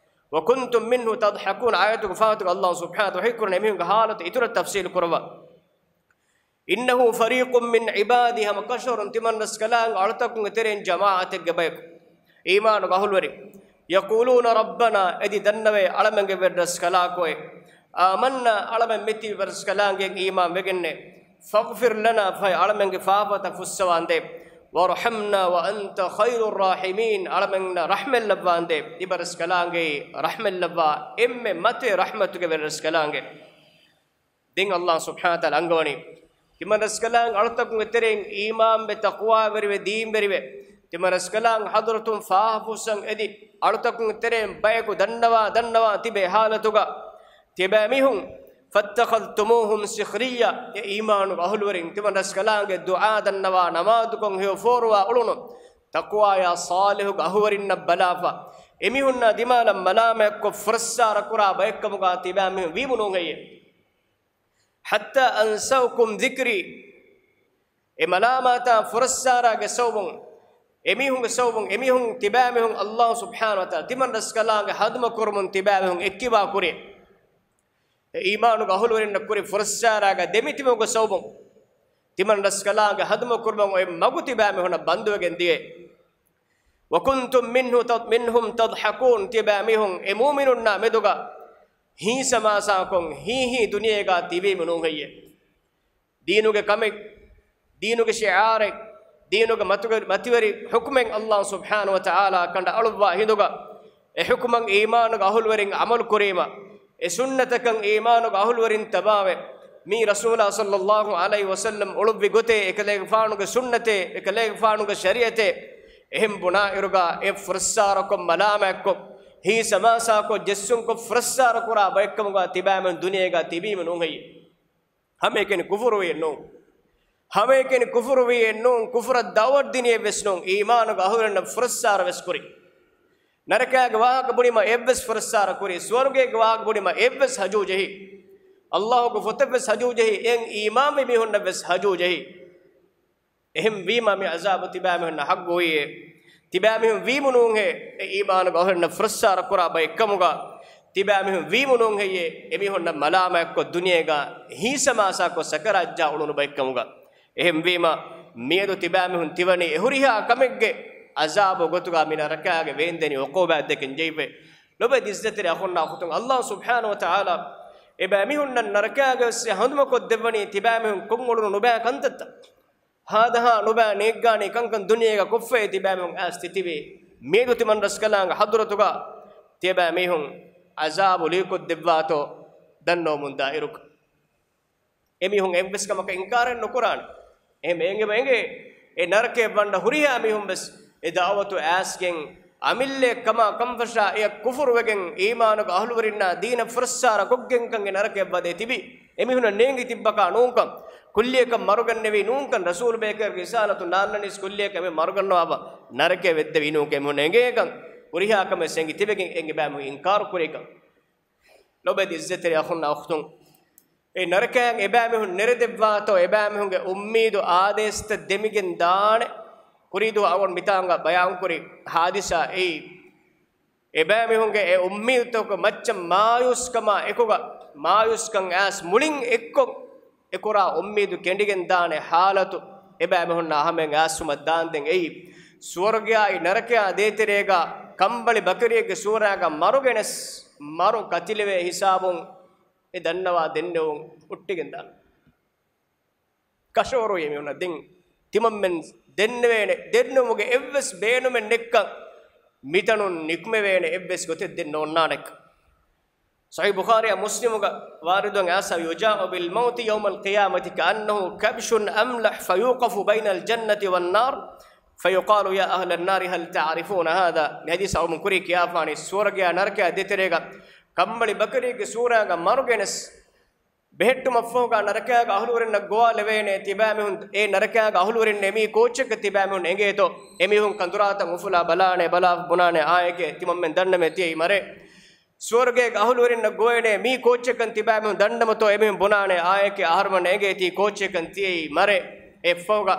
وَكُنْتُمْ مِنْهُ تَضْحَكُونَ. އާޔަތުގެ ފަހަތުގަ ﷲ ސުބްޙާނަހޫ ވަތަޢާލާ ވަޙީކުރަނީ އެމީހުންގެ ޙާލަތު އިތުރަށް ތަފްޞީލު ކުރައްވާ. إِنَّهُ فَرِيقٌ مِّنْ عِبَادِي، ހަމަ ކަށަވަރުން ތިމަން ރަސްކަލާނގެ އަޅުތަކުންގެ ތެރެއިން ޖަމާޢަތެއްގެ ބަޔަކު، އީމާނުގެ އަހުލުވެރިން، يَقُولُونَ رَبَّنَا، އެދި ދަންނަވޭ އަޅަމެންގެ ވެރިރަސްކަލާކޮއެ، آمَنَّا، އަޅަމެން މިތިބި ވެރިރަސްކަލާނގެ އީމާން ވެގެންނޭ، فَاغْفِرْ لَنَا، ފަހެ އަޅަމެންގެ ފާފަތައް ފުއްސަވާނދޭ، وَارْحَمْنَا وَأَنْتَ خَيْرُ الرَّاحِمِينَ، އަޅަމެންނަށް ރަޙްމަތްލައްވާނދޭ، ތިބަ ރަސްކަލާނގެ ރަޙްމަތްލައްވާ އެންމެ މަތިވެ ރަޙްމަތުގެ ވެރިރަސްކަލާނގެ. ދެން ﷲ ސުބްޙާނަހޫ ވަތަޢާލާ އަންގަވަނީ، ތިމަން ރަސްކަލާނގެ އަޅުތަކުންގެ ތެރެއިން އީމާންވެ، ތަޤްވާވެރިވެ، ދީންވެރިވެ، ތިމަން ރަސްކަލާނގެ ޙަޟްރަތުން ފާފަ ފުއްސަން އެދި، އަޅުތަކުންގެ ތެރެއިން ބަޔަކު ދަންނަވާ ދަންނަވާ ތިބޭ ހާލަތުގަ ތިބޭ މީހުން، فَاتَّخَذْتُمُوهُمْ سِخْرِيًّا، އެ އީމާނުގެ އަހުލުވެރިން ތިމަން ރަސްކަލާނގެ ދުޢާ ދަންނަވާ ނަމާދުކޮށް ހެޔޮ ފޯރުވާ އުޅުނު، ތަޤްވާޔާ ޞާލިޙުގެ އަހުވެރިންނަށް ބަލާފަ، އެމީހުންނާ ދިމާލަށް މަލާމާތްކޮށް ފުރައްސާރަ ކުރާ ބައެއްކަމުގަ ތިބޭ މީހުން ވީމުނޫން ހެއްޔޭ؟ حَتَّىٰ أَنْسَوْكُمْ ذِكْرِي. އެ މަލާމާތާ ފުރައްސާރާގެ ސަބަބުން، އެމީހުންގެ ސަބަބުން، އެމީހުން ތިބޭ މީހުން ﷲ ސުބްޙާނަހޫ ވަތަޢާލާ ތިމަން ރަސްކަލާނގެ ހަނދުމަ ކުރުމުން ތިބޭ މީހުން އެއްކިބާ ކުރި. އެ އީމާނުގެ އަހުލުވެރިންނަށް ކުރި ފުރައްސާރާގަ ދެމިތިބުމުގެ ސަބަބުން، ތިމަން ރަސްކަލާނގެ ހަނދުމަ ކުރުމަށް އޮތް މަގު ތިބޭ މީހުންނަށް ބަންދުވެގެން ދިޔައީ. وَكُنْتُمْ مِنْهُ تَضْ-، مِنْهُمْ تَضْحَكُونَ، ތިބޭ މީހުން އެ މުއުމިނުންނާ މެދުގަ ހީސަމާސާކޮށް ހީހީ ދުނިޔޭގަ ތިބީމު ނޫން ހެއްޔޭ؟ ދީނުގެ ކަމެއް، ދީނުގެ ޝިޢާރެއް، ދީނުގެ މަތުގެ-، މަތިވެރި ޙުކުމެއް ﷲ ސުބްޙާނަހޫ ވަތަޢާލާ ކަނޑައަޅުއްވާ ހިނދުގަ، އެ ޙުކުމަށް އީމާނުގެ އަހުލުވެރިން ޢަމަލު ކުރީމަ، އެ ސުންނަތަކަށް އީމާނުގެ އަހުލުވެރިން ތަބާވެ، މީ ރަސޫލާ ޞައްލައްލާހު ޢަލައިހި ވަސައްލަމް އުޅުއްވި ގޮތޭ، އެކަލޭގެފާނުގެ ސުންނަތޭ، އެކަލޭގެފާނުގެ ޝަރީޢަތޭ، އެހެން ބުނާ އިރުގަ އެ ފުރައްސާރަކޮށް، މަލާމާތްކޮށް، ހީސަމާސާކޮށް، ޖެއްސުންކޮށް ފުރައްސާރަ ކުރާ ބައެއްކަމުގަ ތިބޭމެން ދުނިޔޭގަ ތިބީމެއް ނޫން ހެއްޔޭ؟ ހަމައެކަނި ކުފުރުވިއެއް ނޫން. ހަމައެކަނި ކުފުރުވިއެއް ނޫން، ކުފުރަށް ދަޢުވަތު ދިނިއެއް ވެސް ނޫން، އީމާނުގެ އަހުލުވެރިންނަށް ފުރައްސާރަ ވެސް ކުރި. ނަރަކާގެ ވާހަކަ ބުނީމަ އެއްވެސް ފުރައްސާރަ ކުރި، ސުވަރުގޭގެ ވާހަކަ ބުނީމަ އެއްވެސް ހަޖޫ ޖެހި، ﷲގެ ފޮތެއްވެސް ހަޖޫ ޖެހި، އެއަށް އީމާންވި މީހުންނަށްވެސް ހަޖޫ ޖެހި. އެހެންވީމަ މި ޢަޒާބު ތިބާމީހުންނަށް ޙައްޤުވީއޭ. ތިބާމީހުން ވީމުނޫންހޭ، އެ އީމާނުގެ އަހުލުންނަށް ފުރައްސާރަ ކުރާ ބައެއްކަމުގަ، ތިބާމީހުން ވީމުނޫންހެއްޔޭ، އެމީހުންނަށް މަލާމާތްކޮށް ދުނިޔޭގަ ހީސަމާސާކޮށް ސަކަރާތްޖާ އުޅުނު ބައެއްކަމުގަ. އެހެންވީމަ، މިއަދު ތިބާމީހުން ތިވަނީ އެހުރިހާ ކަމެއްގެ ޢަޒާބު ގޮތުގަ މި ނަރަކާގެ ވޭންދެނި ޢުޤޫބާތް ދެކެން ޖެހިފައި. ލޮބެ ދިއްޒަތެރި އަޚުންނާ އުޚުތުން، ﷲ ސުބްޙާނަހޫ ވަތަޢާލާ އެބައިމީހުންނަށް ނަރަކާގެ ވެސް ހަނދުމަކޮށްދެއްވަނީ ތިބާމީހުން ކޮށްއުޅުނު ނުބައި ކަންތައްތައް. ހާދަހާ ނުބައި ނޭއްގާނީ ކަންކަން ދުނިޔޭގަ ކޮށްފައި ތިބާމީހުން އައިސް ތިތިބީ. މިއަދު ތިމަން ރަސްކަލާނގެ ޙަޟްރަތުގަ ތިބާމީހުން ޢަޒާބު ލިޔުކޮށްދެއްވާތޯ ދަންނަވަމުންދާ އިރުކަ. އެމީހުން އެއްވެސް ކަމަކަށް އިންކާރެއް ނުކުރާނެ. އެހެން އެނގެމަ އެނގޭ، އެ ނަރަކަޔަށް ވަންނަ ހުރިހާ މީހުން ވެސް އެ ދަޢުވަތު އައިސްގެން، އަމިއްލައަށް ކަމާ ކަންފަށާ އެއަށް ކުފުރުވެގެން، އީމާނުގެ އަހުލުވެރިންނާ ދީނަށް ފުރައްސާރަ ކޮށްގެންކަން އެ ނަރަކަޔަށް ވަދެ ތިބި. އެމީހުންނަށް ނޭނގި ތިއްބަކާ ނޫންކަން. ކުއްލިއަކަށް މަރުގަންނެވީ ނޫންކަން، ރަސޫލު ބޭކަލްގެ ރިސާލަތުން ނާންނަނީސް ކުއްލިއަކަށް އެބަ މަރުގަންނަވާ ނަރަކަޔަށް ވެއްދެވީ ނޫންކަން އެމީހުން އެނގޭކަން، ހުރިހާ ކަމެއް އެނގި ތިބެގެން އެނގި ބައިމީހުން އިންކާރު ކުރިކަން. ލޮބެތި އިއްޒަތްތެރި އަޚުންނާ އުޚްތުން، އެ ނަރަކަޔަށް އެބައިމީހުން ނެރެދެއްވާތޯ، އެބައިމީހުންގެ އުއްމީދު އާދޭސްތައް ދެމިގެން ދާނެ. ކުރީދުވަހު އަޅުގަނޑު މިތާނގަ ބަޔާންކުރި ހާދިސާ އެއީ، އެބައިމީހުންގެ އެ އުއްމީދުތަކުގެ މައްޗަށް މާޔޫސްކަމާ އެކުގަ، މާޔޫސްކަން އައިސް މުޅިން އެއްކޮށް، އެކުރާ އުއްމީދު ކެނޑިގެން ދާނެ ހާލަތު އެބައިމީހުންނާ ހަމައަށް އައިސްފުމަށް ދާންދެން އެއީ، ސުވަރުގެއާއި ނަރަކަޔާ ދޭތެރޭގަ ކަނބަޅި ބަކަރިއެއްގެ ސޫރާގަ މަރުގެނެސް، މަރު ކަތިލެވޭ ހިސާބުން އެ ދަންނަވާ ދެންނެވުން ހުއްޓިގެން ދާނެ. ކަށަވަރު އެމީހުންނަށް ދެން ތިމަންމެން ދެންނެވޭނެ، ދެންނެވުމުގެ އެއްވެސް ބޭނުމެއް ނެއްކަން، މިތަނުން ނިކުމެވޭނެ އެއްވެސް ގޮތެއް ދެން ނޯންނާނެ. ސަހީހު ބުޚާރީއާ މުސްލިމުގަ ވާރިދުވެ އައިސް، يُجَاءُ بِالْمَوْتِ يَوْمَ الْقِيَامَةِ كَأَنَّهُ كَبْشٌ أَمْلَحٌ فَيُوقَفُ بَيْنَ الْجَنَّةِ وَالنَّارِ فَيُقَالُ يَا أَهْلَ النَّارِ هَلْ تَعْرِفُونَ هَذَا؟ މި ޙަދީޘް އަޅުމުން ކުރީ ކިޔާފާނީ، ސުވަރުގެއާ ނަރަކަޔާ ދޭތެރޭގަ ކަނބަޅި ބަކަރިއެއްގެ ސޫރާގަ މަރުގެނެސް ބެހެއްޓުމަށްފަހުގަ ނަރަކަޔާގެ އަހުލުވެރިންނަށް ގޮވާލެވޭނެ ތިބާމީހުން، އޭ ނަރަކަޔާގެ އަހުލުވެރިންނޭ މީ ކޯއްޗެއްކަން ތިބާމީހުން އެނގޭތޯ؟ އެމީހުން ކަނދުރާތައް އުފުލާ ބަލާނެ، ބަލާ ބުނާނެ އާއެކޭ ތިމަންމެން ދަންނަމޭ ތިޔައީ މަރޭ. ސުވަރުގޭގެ އަހުލުވެރިންނަށް ގޮވޭނެ މީ ކޯއްޗެއްކަން ތިބާމީހުން ދަންނަމަތޯ؟ އެމީހުން ބުނާނެ އާއެކޭ އަހަރުމެން އެނގޭތީ ކޯއްޗެއްކަން ތިޔައީ މަރޭ. އެއަށްފަހުގަ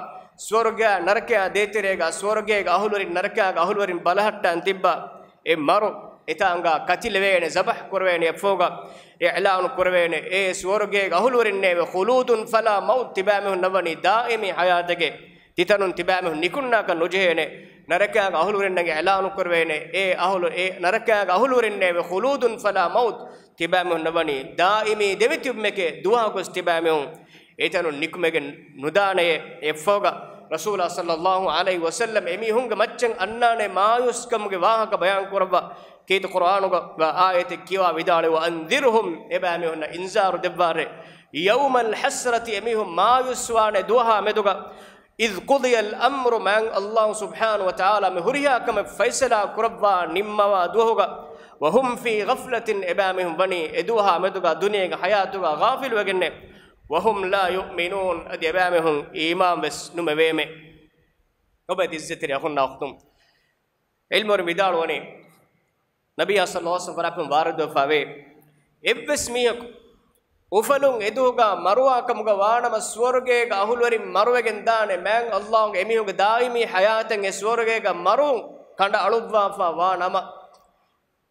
ސުވަރުގެއާ ނަރަކަޔާ ދޭތެރޭގަ ސުވަރުގޭގެ އަހުލުވެރިން ނަރަކަޔާގެ އަހުލުވެރިން ބަލަހައްޓާން ތިއްބާ އެ މަރު އެތާނގާ ކަތިލެވޭނެ، ޒަބަޙް ކުރެވޭނެ، އެއަށްފަހުގަ އިޢްލާނު ކުރެވޭނެ، އޭ ސުވަރުގޭގެ އަހުލުވެރިންނޭވެ! خُلُودٌ فَلَا مَوْتَ، ތިބާމީހުންނަށް ވަނީ ދާއިމީ ޙަޔާތެކޭ، ތިތަނުން ތިބާމީހުން ނިކުންނާކަށް ނުޖެހޭނެ. ނަރަކަޔާގެ އަހުލުވެރިންނަށް އިޢްލާނު ކުރެވޭނެ، އޭ އަހުލު، އޭ ނަރަކަޔާގެ އަހުލުވެރިންނޭވެ! خُلُودٌ فَلَا مَوْتَ، ތިބާމީހުންނަށް ވަނީ ދާއިމީ ދެމިތިބުމެކޭ، ދުވަހަކުވެސް ތިބާމީހުން އެތަނުން ނިކުމެގެން ނުދާނެޔޭ. އެއަށްފަހުގަ ރަސޫލާ ޞައްލައްލާހު ޢަލައިހި ވަސައްލަމް އެމީހުންގެ މައްޗަށް އަންނާނެ މާޔޫސްކަމުގެ ވާހަކަ ބަޔާން ކުރައްވާ ކީރިތި ޤުރްއާނުގަ އާޔަތެއް ކިޔަވާ ވިދާޅުވި، وَأَنذِرْهُمْ، އެބައިމީހުންނަށް އިންޒާރު ދެއްވާށޭ، يَوْمَ الْحَسْرَةِ، އެމީހުން މާޔޫސްވާނެ ދުވަހާ މެދުގަ، إِذْ قُضِيَ الْأَمْرُ، މާތް ﷲ ސުބްޙާނަހޫ ވަތަޢާލާ މި ހުރިހާ ކަމެއް ފައިސަލާ ކުރައްވާ ނިންމަވާ ދުވަހުގަ، وَهُمْ فِي غَفْلَةٍ، އެބައިމީހުން ވަނީ އެ ދުވަހާ މެދުގަ ދުނިޔޭގެ ޙަޔާތުގަ ޣާފިލުވެގެންނޭ، وَهُمْ لَا يُؤْمِنُونَ، އަދި އެބައިމީހުން އީމާން ވެސް ނުމެވޭމޭ. ލޮބެތި ޢިއްޒަތްތެރި އަޚުންނާ އުޚްތުން، ޢިލްމުވެރިން ވިދާޅުވަނީ، ނަބިއްޔާ ޞައްލައްލާހު ޢަލައިހި ވަސައްލަމް ވަރަކަށް ވާރިދުވެފަވޭ، އެއްވެސް މީހަކު އުފަލުން އެދުވަހުގަ މަރުވާކަމުގަ ވާނަމަ، ސުވަރުގޭގަ އަހުލުވެރިން މަރުވެގެން ދާނެ، މާތް ﷲ އެމީހުންގެ ދާއިމީ ޙަޔާތަށް އެ ސުވަރުގޭގަ މަރުވުން ކަނޑައަޅުއްވާފަ ވާނަމަ،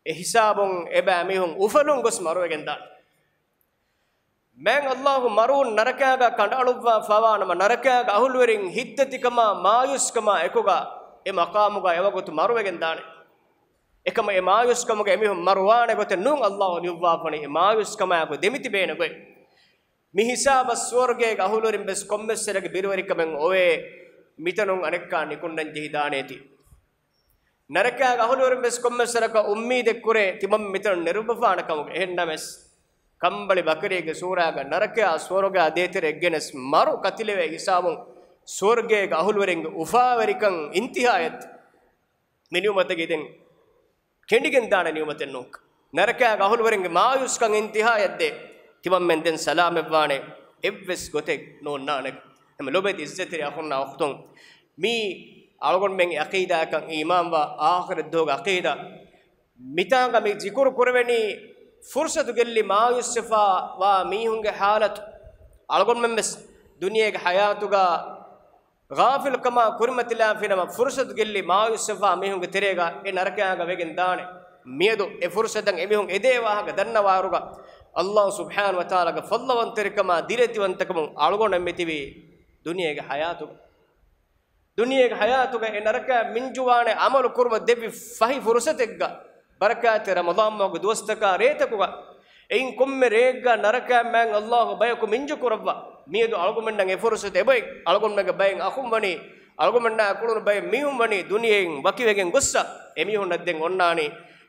އެ ހިސާބުން އެބައިމީހުން އުފަލުން ގޮސް މަރުވެގެން ދާނެ. މާތް ﷲ މަރުވުން ނަރަކަޔާގަ ކަނޑައަޅުއްވާ ފަވާނަމަ، ނަރަކަޔާގަ އަހުލުވެރިން ހިތްދަތިކަމާ މާޔޫސްކަމާ އެކުގަ އެ މަޤާމުގަ އެވަގުތު މަރުވެގެން ދާނެ. އެކަމަ އެ މާޔޫސްކަމުގަ އެމީހުން މަރުވާނެ ގޮތެއް ނޫން ﷲ ނިއުއްވާފަނީ އެ މާޔޫސްކަމާއެކު ދެމިތިބޭނެ ގޮތް. މި ހިސާބަށް ސުވަރުގޭގަ އަހުލުވެރިން ވެސް ކޮންމެސް ސަރަކަށް ބިރުވެރިކަމެއް އޮވޭ، މިތަނުން އަނެއްކާ ނިކުންނަން ޖެހިދާނޭތީ. ނަރަކަޔާގެ އަހުލުވެރިން ވެސް ކޮންމެ ސަރަކަށް އުއްމީދެއް ކުރޭ، ތިމަން މިތަނުން ނެރުއްވަފާނެ ކަމުގެ. އެހެންނަމަވެސް، ކަނބަޅި ބަކަރިއެއްގެ ސޫރާގަ ނަރަކަޔާ ސުވަރުގާ ދޭތެރެ އެއްގެނެސް މަރު ކަތިލެވޭ ހިސާބުން ސުވަރުގޭގެ އަހުލުވެރިންގެ އުފާވެރިކަން އިންތިހާއަށް ދޭ. މި ނިޢުމަތަކީ ދެން ކެނޑިގެން ދާނެ ނިޢުމަތެއް ނޫން. ނަރަކަޔާގެ އަހުލުވެރިންގެ މާޔޫސްކަން އިންތިހާއަށް ދޭ. ތިމަންމެން ދެން ސަލާމަތްވާނެ އެއްވެސް ގޮތެއް ނޯންނާނެ. އެހެން ލޮބެތި ޢިއްޒަތްތެރި އަޚުންނާ އުޚްތުން، މީ އަޅުގަނޑުމެން ޢަޤީދާއަކަށް އީމާންވާ އާޚިރަތްދުވަހުގެ ޢަޤީދާ. މިތާނގަ މި ޒިކުރު ކުރެވެނީ ފުރުޞަތު ގެއްލި މާޔޫސްވެފަ ވާ މީހުންގެ ޙާލަތު. އަޅުގަނޑުމެން ވެސް ދުނިޔޭގެ ޙަޔާތުގަ ޣާފިލުކަމާ ކުރިމަތިލާފިނަމަ، ފުރުޞަތު ގެއްލި މާޔޫސްވެފަ މީހުންގެ ތެރޭގަ އެ ނަރަކަޔާގަ ވެގެން ދާނެ. މިއަދު އެ ފުރުޞަތަށް އެމީހުން އެދޭ ވާހަކަ ދަންނަވާއިރުގަ، ﷲ ސުބްޙާނަހޫ ވަތަޢާލާގެ ފަޟްލުވަންތެރިކަމާ ދިރިއެތިވަންތަކަމުން އަޅުގަނޑު އެންމެ ތިބީ ދުނިޔޭގެ ޙަޔާތުގަ. ދުނިޔޭގެ ޙަޔާތުގަ އެ ނަރަކަޔަށް މިންޖުވާނެ ޢަމަލު ކުރުމަށް ދެއްވި ފަހި ފުރުޞަތެއްގަ، ބަރަކާތްތެރި ރަމަޟާން މަހުގެ ދުވަސްތަކާ ރޭތަކުގަ، އެއިން ކޮންމެ ރެއެއްގަ ނަރަކަޔަށް މާތް ﷲ ބަޔަކު މިންޖު ކުރައްވާ. މިއަދު އަޅުގަނޑުމެންނަށް އެ ފުރުޞަތު އެބައޮތް. އަޅުގަނޑުމެންގެ ބައެއް އަޚުން ވަނީ، އަޅުގަނޑުމެންނާ ކުޅުނު ބައެއް މީހުން ވަނީ ދުނިޔެއިން ވަކިވެގެން ގޮއްސަ، އެމީހުންނަށް ދެން އޮންނާނީ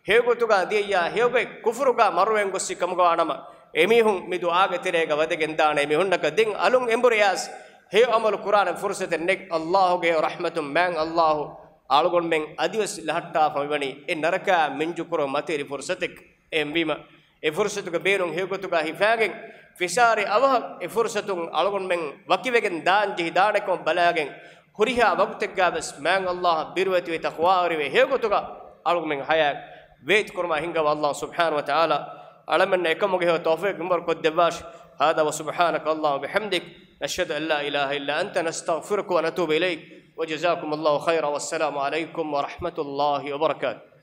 ހެޔޮގޮތުގަ ދިޔައްޔާ ހެޔޮގޮތް ކުފުރުގަ މަރުވެގެން ގޮއްސި ކަމުގަ ވާނަމަ، އެމީހުން މި ދުޢާގެ ތެރޭގަ ވަދެގެން ދާނެ. އެމީހުންނަކަށް ދެން އަލުން އެނބުރި އައިސް ހެޔޮ ޢަމަލު ކުރާނެ ފުރުޞަތެއް ނެތް. ﷲ ގެ ރަޙްމަތުން މާތް ﷲ އަޅުގަނޑުމެން އަދިވެސް ލަހައްޓާފަ މިވަނީ އެ ނަރަކަޔަށް މިންޖު ކުރުމަށް މަތިވެރި ފުރުޞަތެއް. އެހެންވީމަ، އެ ފުރުސަތުގެ ބޭނުން ހެޔޮގޮތުގަ ހިފާގެން، ފިސާރި އަވަހަށް އެ ފުރުސަތުން އަޅުގަނޑުމެން ވަކިވެގެން ދާން ޖެހި ދާނެކަމަށް ބަލާގެން، ހުރިހާ ވަގުތެއްގަ ވެސް މާތް ﷲ އަށް ބިރުވެތިވެ ތަޤްވާވެރިވެ ހެޔޮގޮތުގަ އަޅުގަނޑުމެން ޙަޔާތް ވޭތުކުރުމާ ހިންގަވާ ﷲ ސުބްޙާނަހޫ ވަތަޢާލާ އަޅަމެންނަށް އެކަމުގެ ހެޔޮ ތައުފީޤު މިންވަރު ކޮށްދެއްވާށި. هذا وسبحانك اللهم وبحمدك، نشهد أن لا إله إلا أنت، نستغفرك ونتوب إليك، وجزاكم الله خيرا، والسلام عليكم ورحمة الله وبركاته.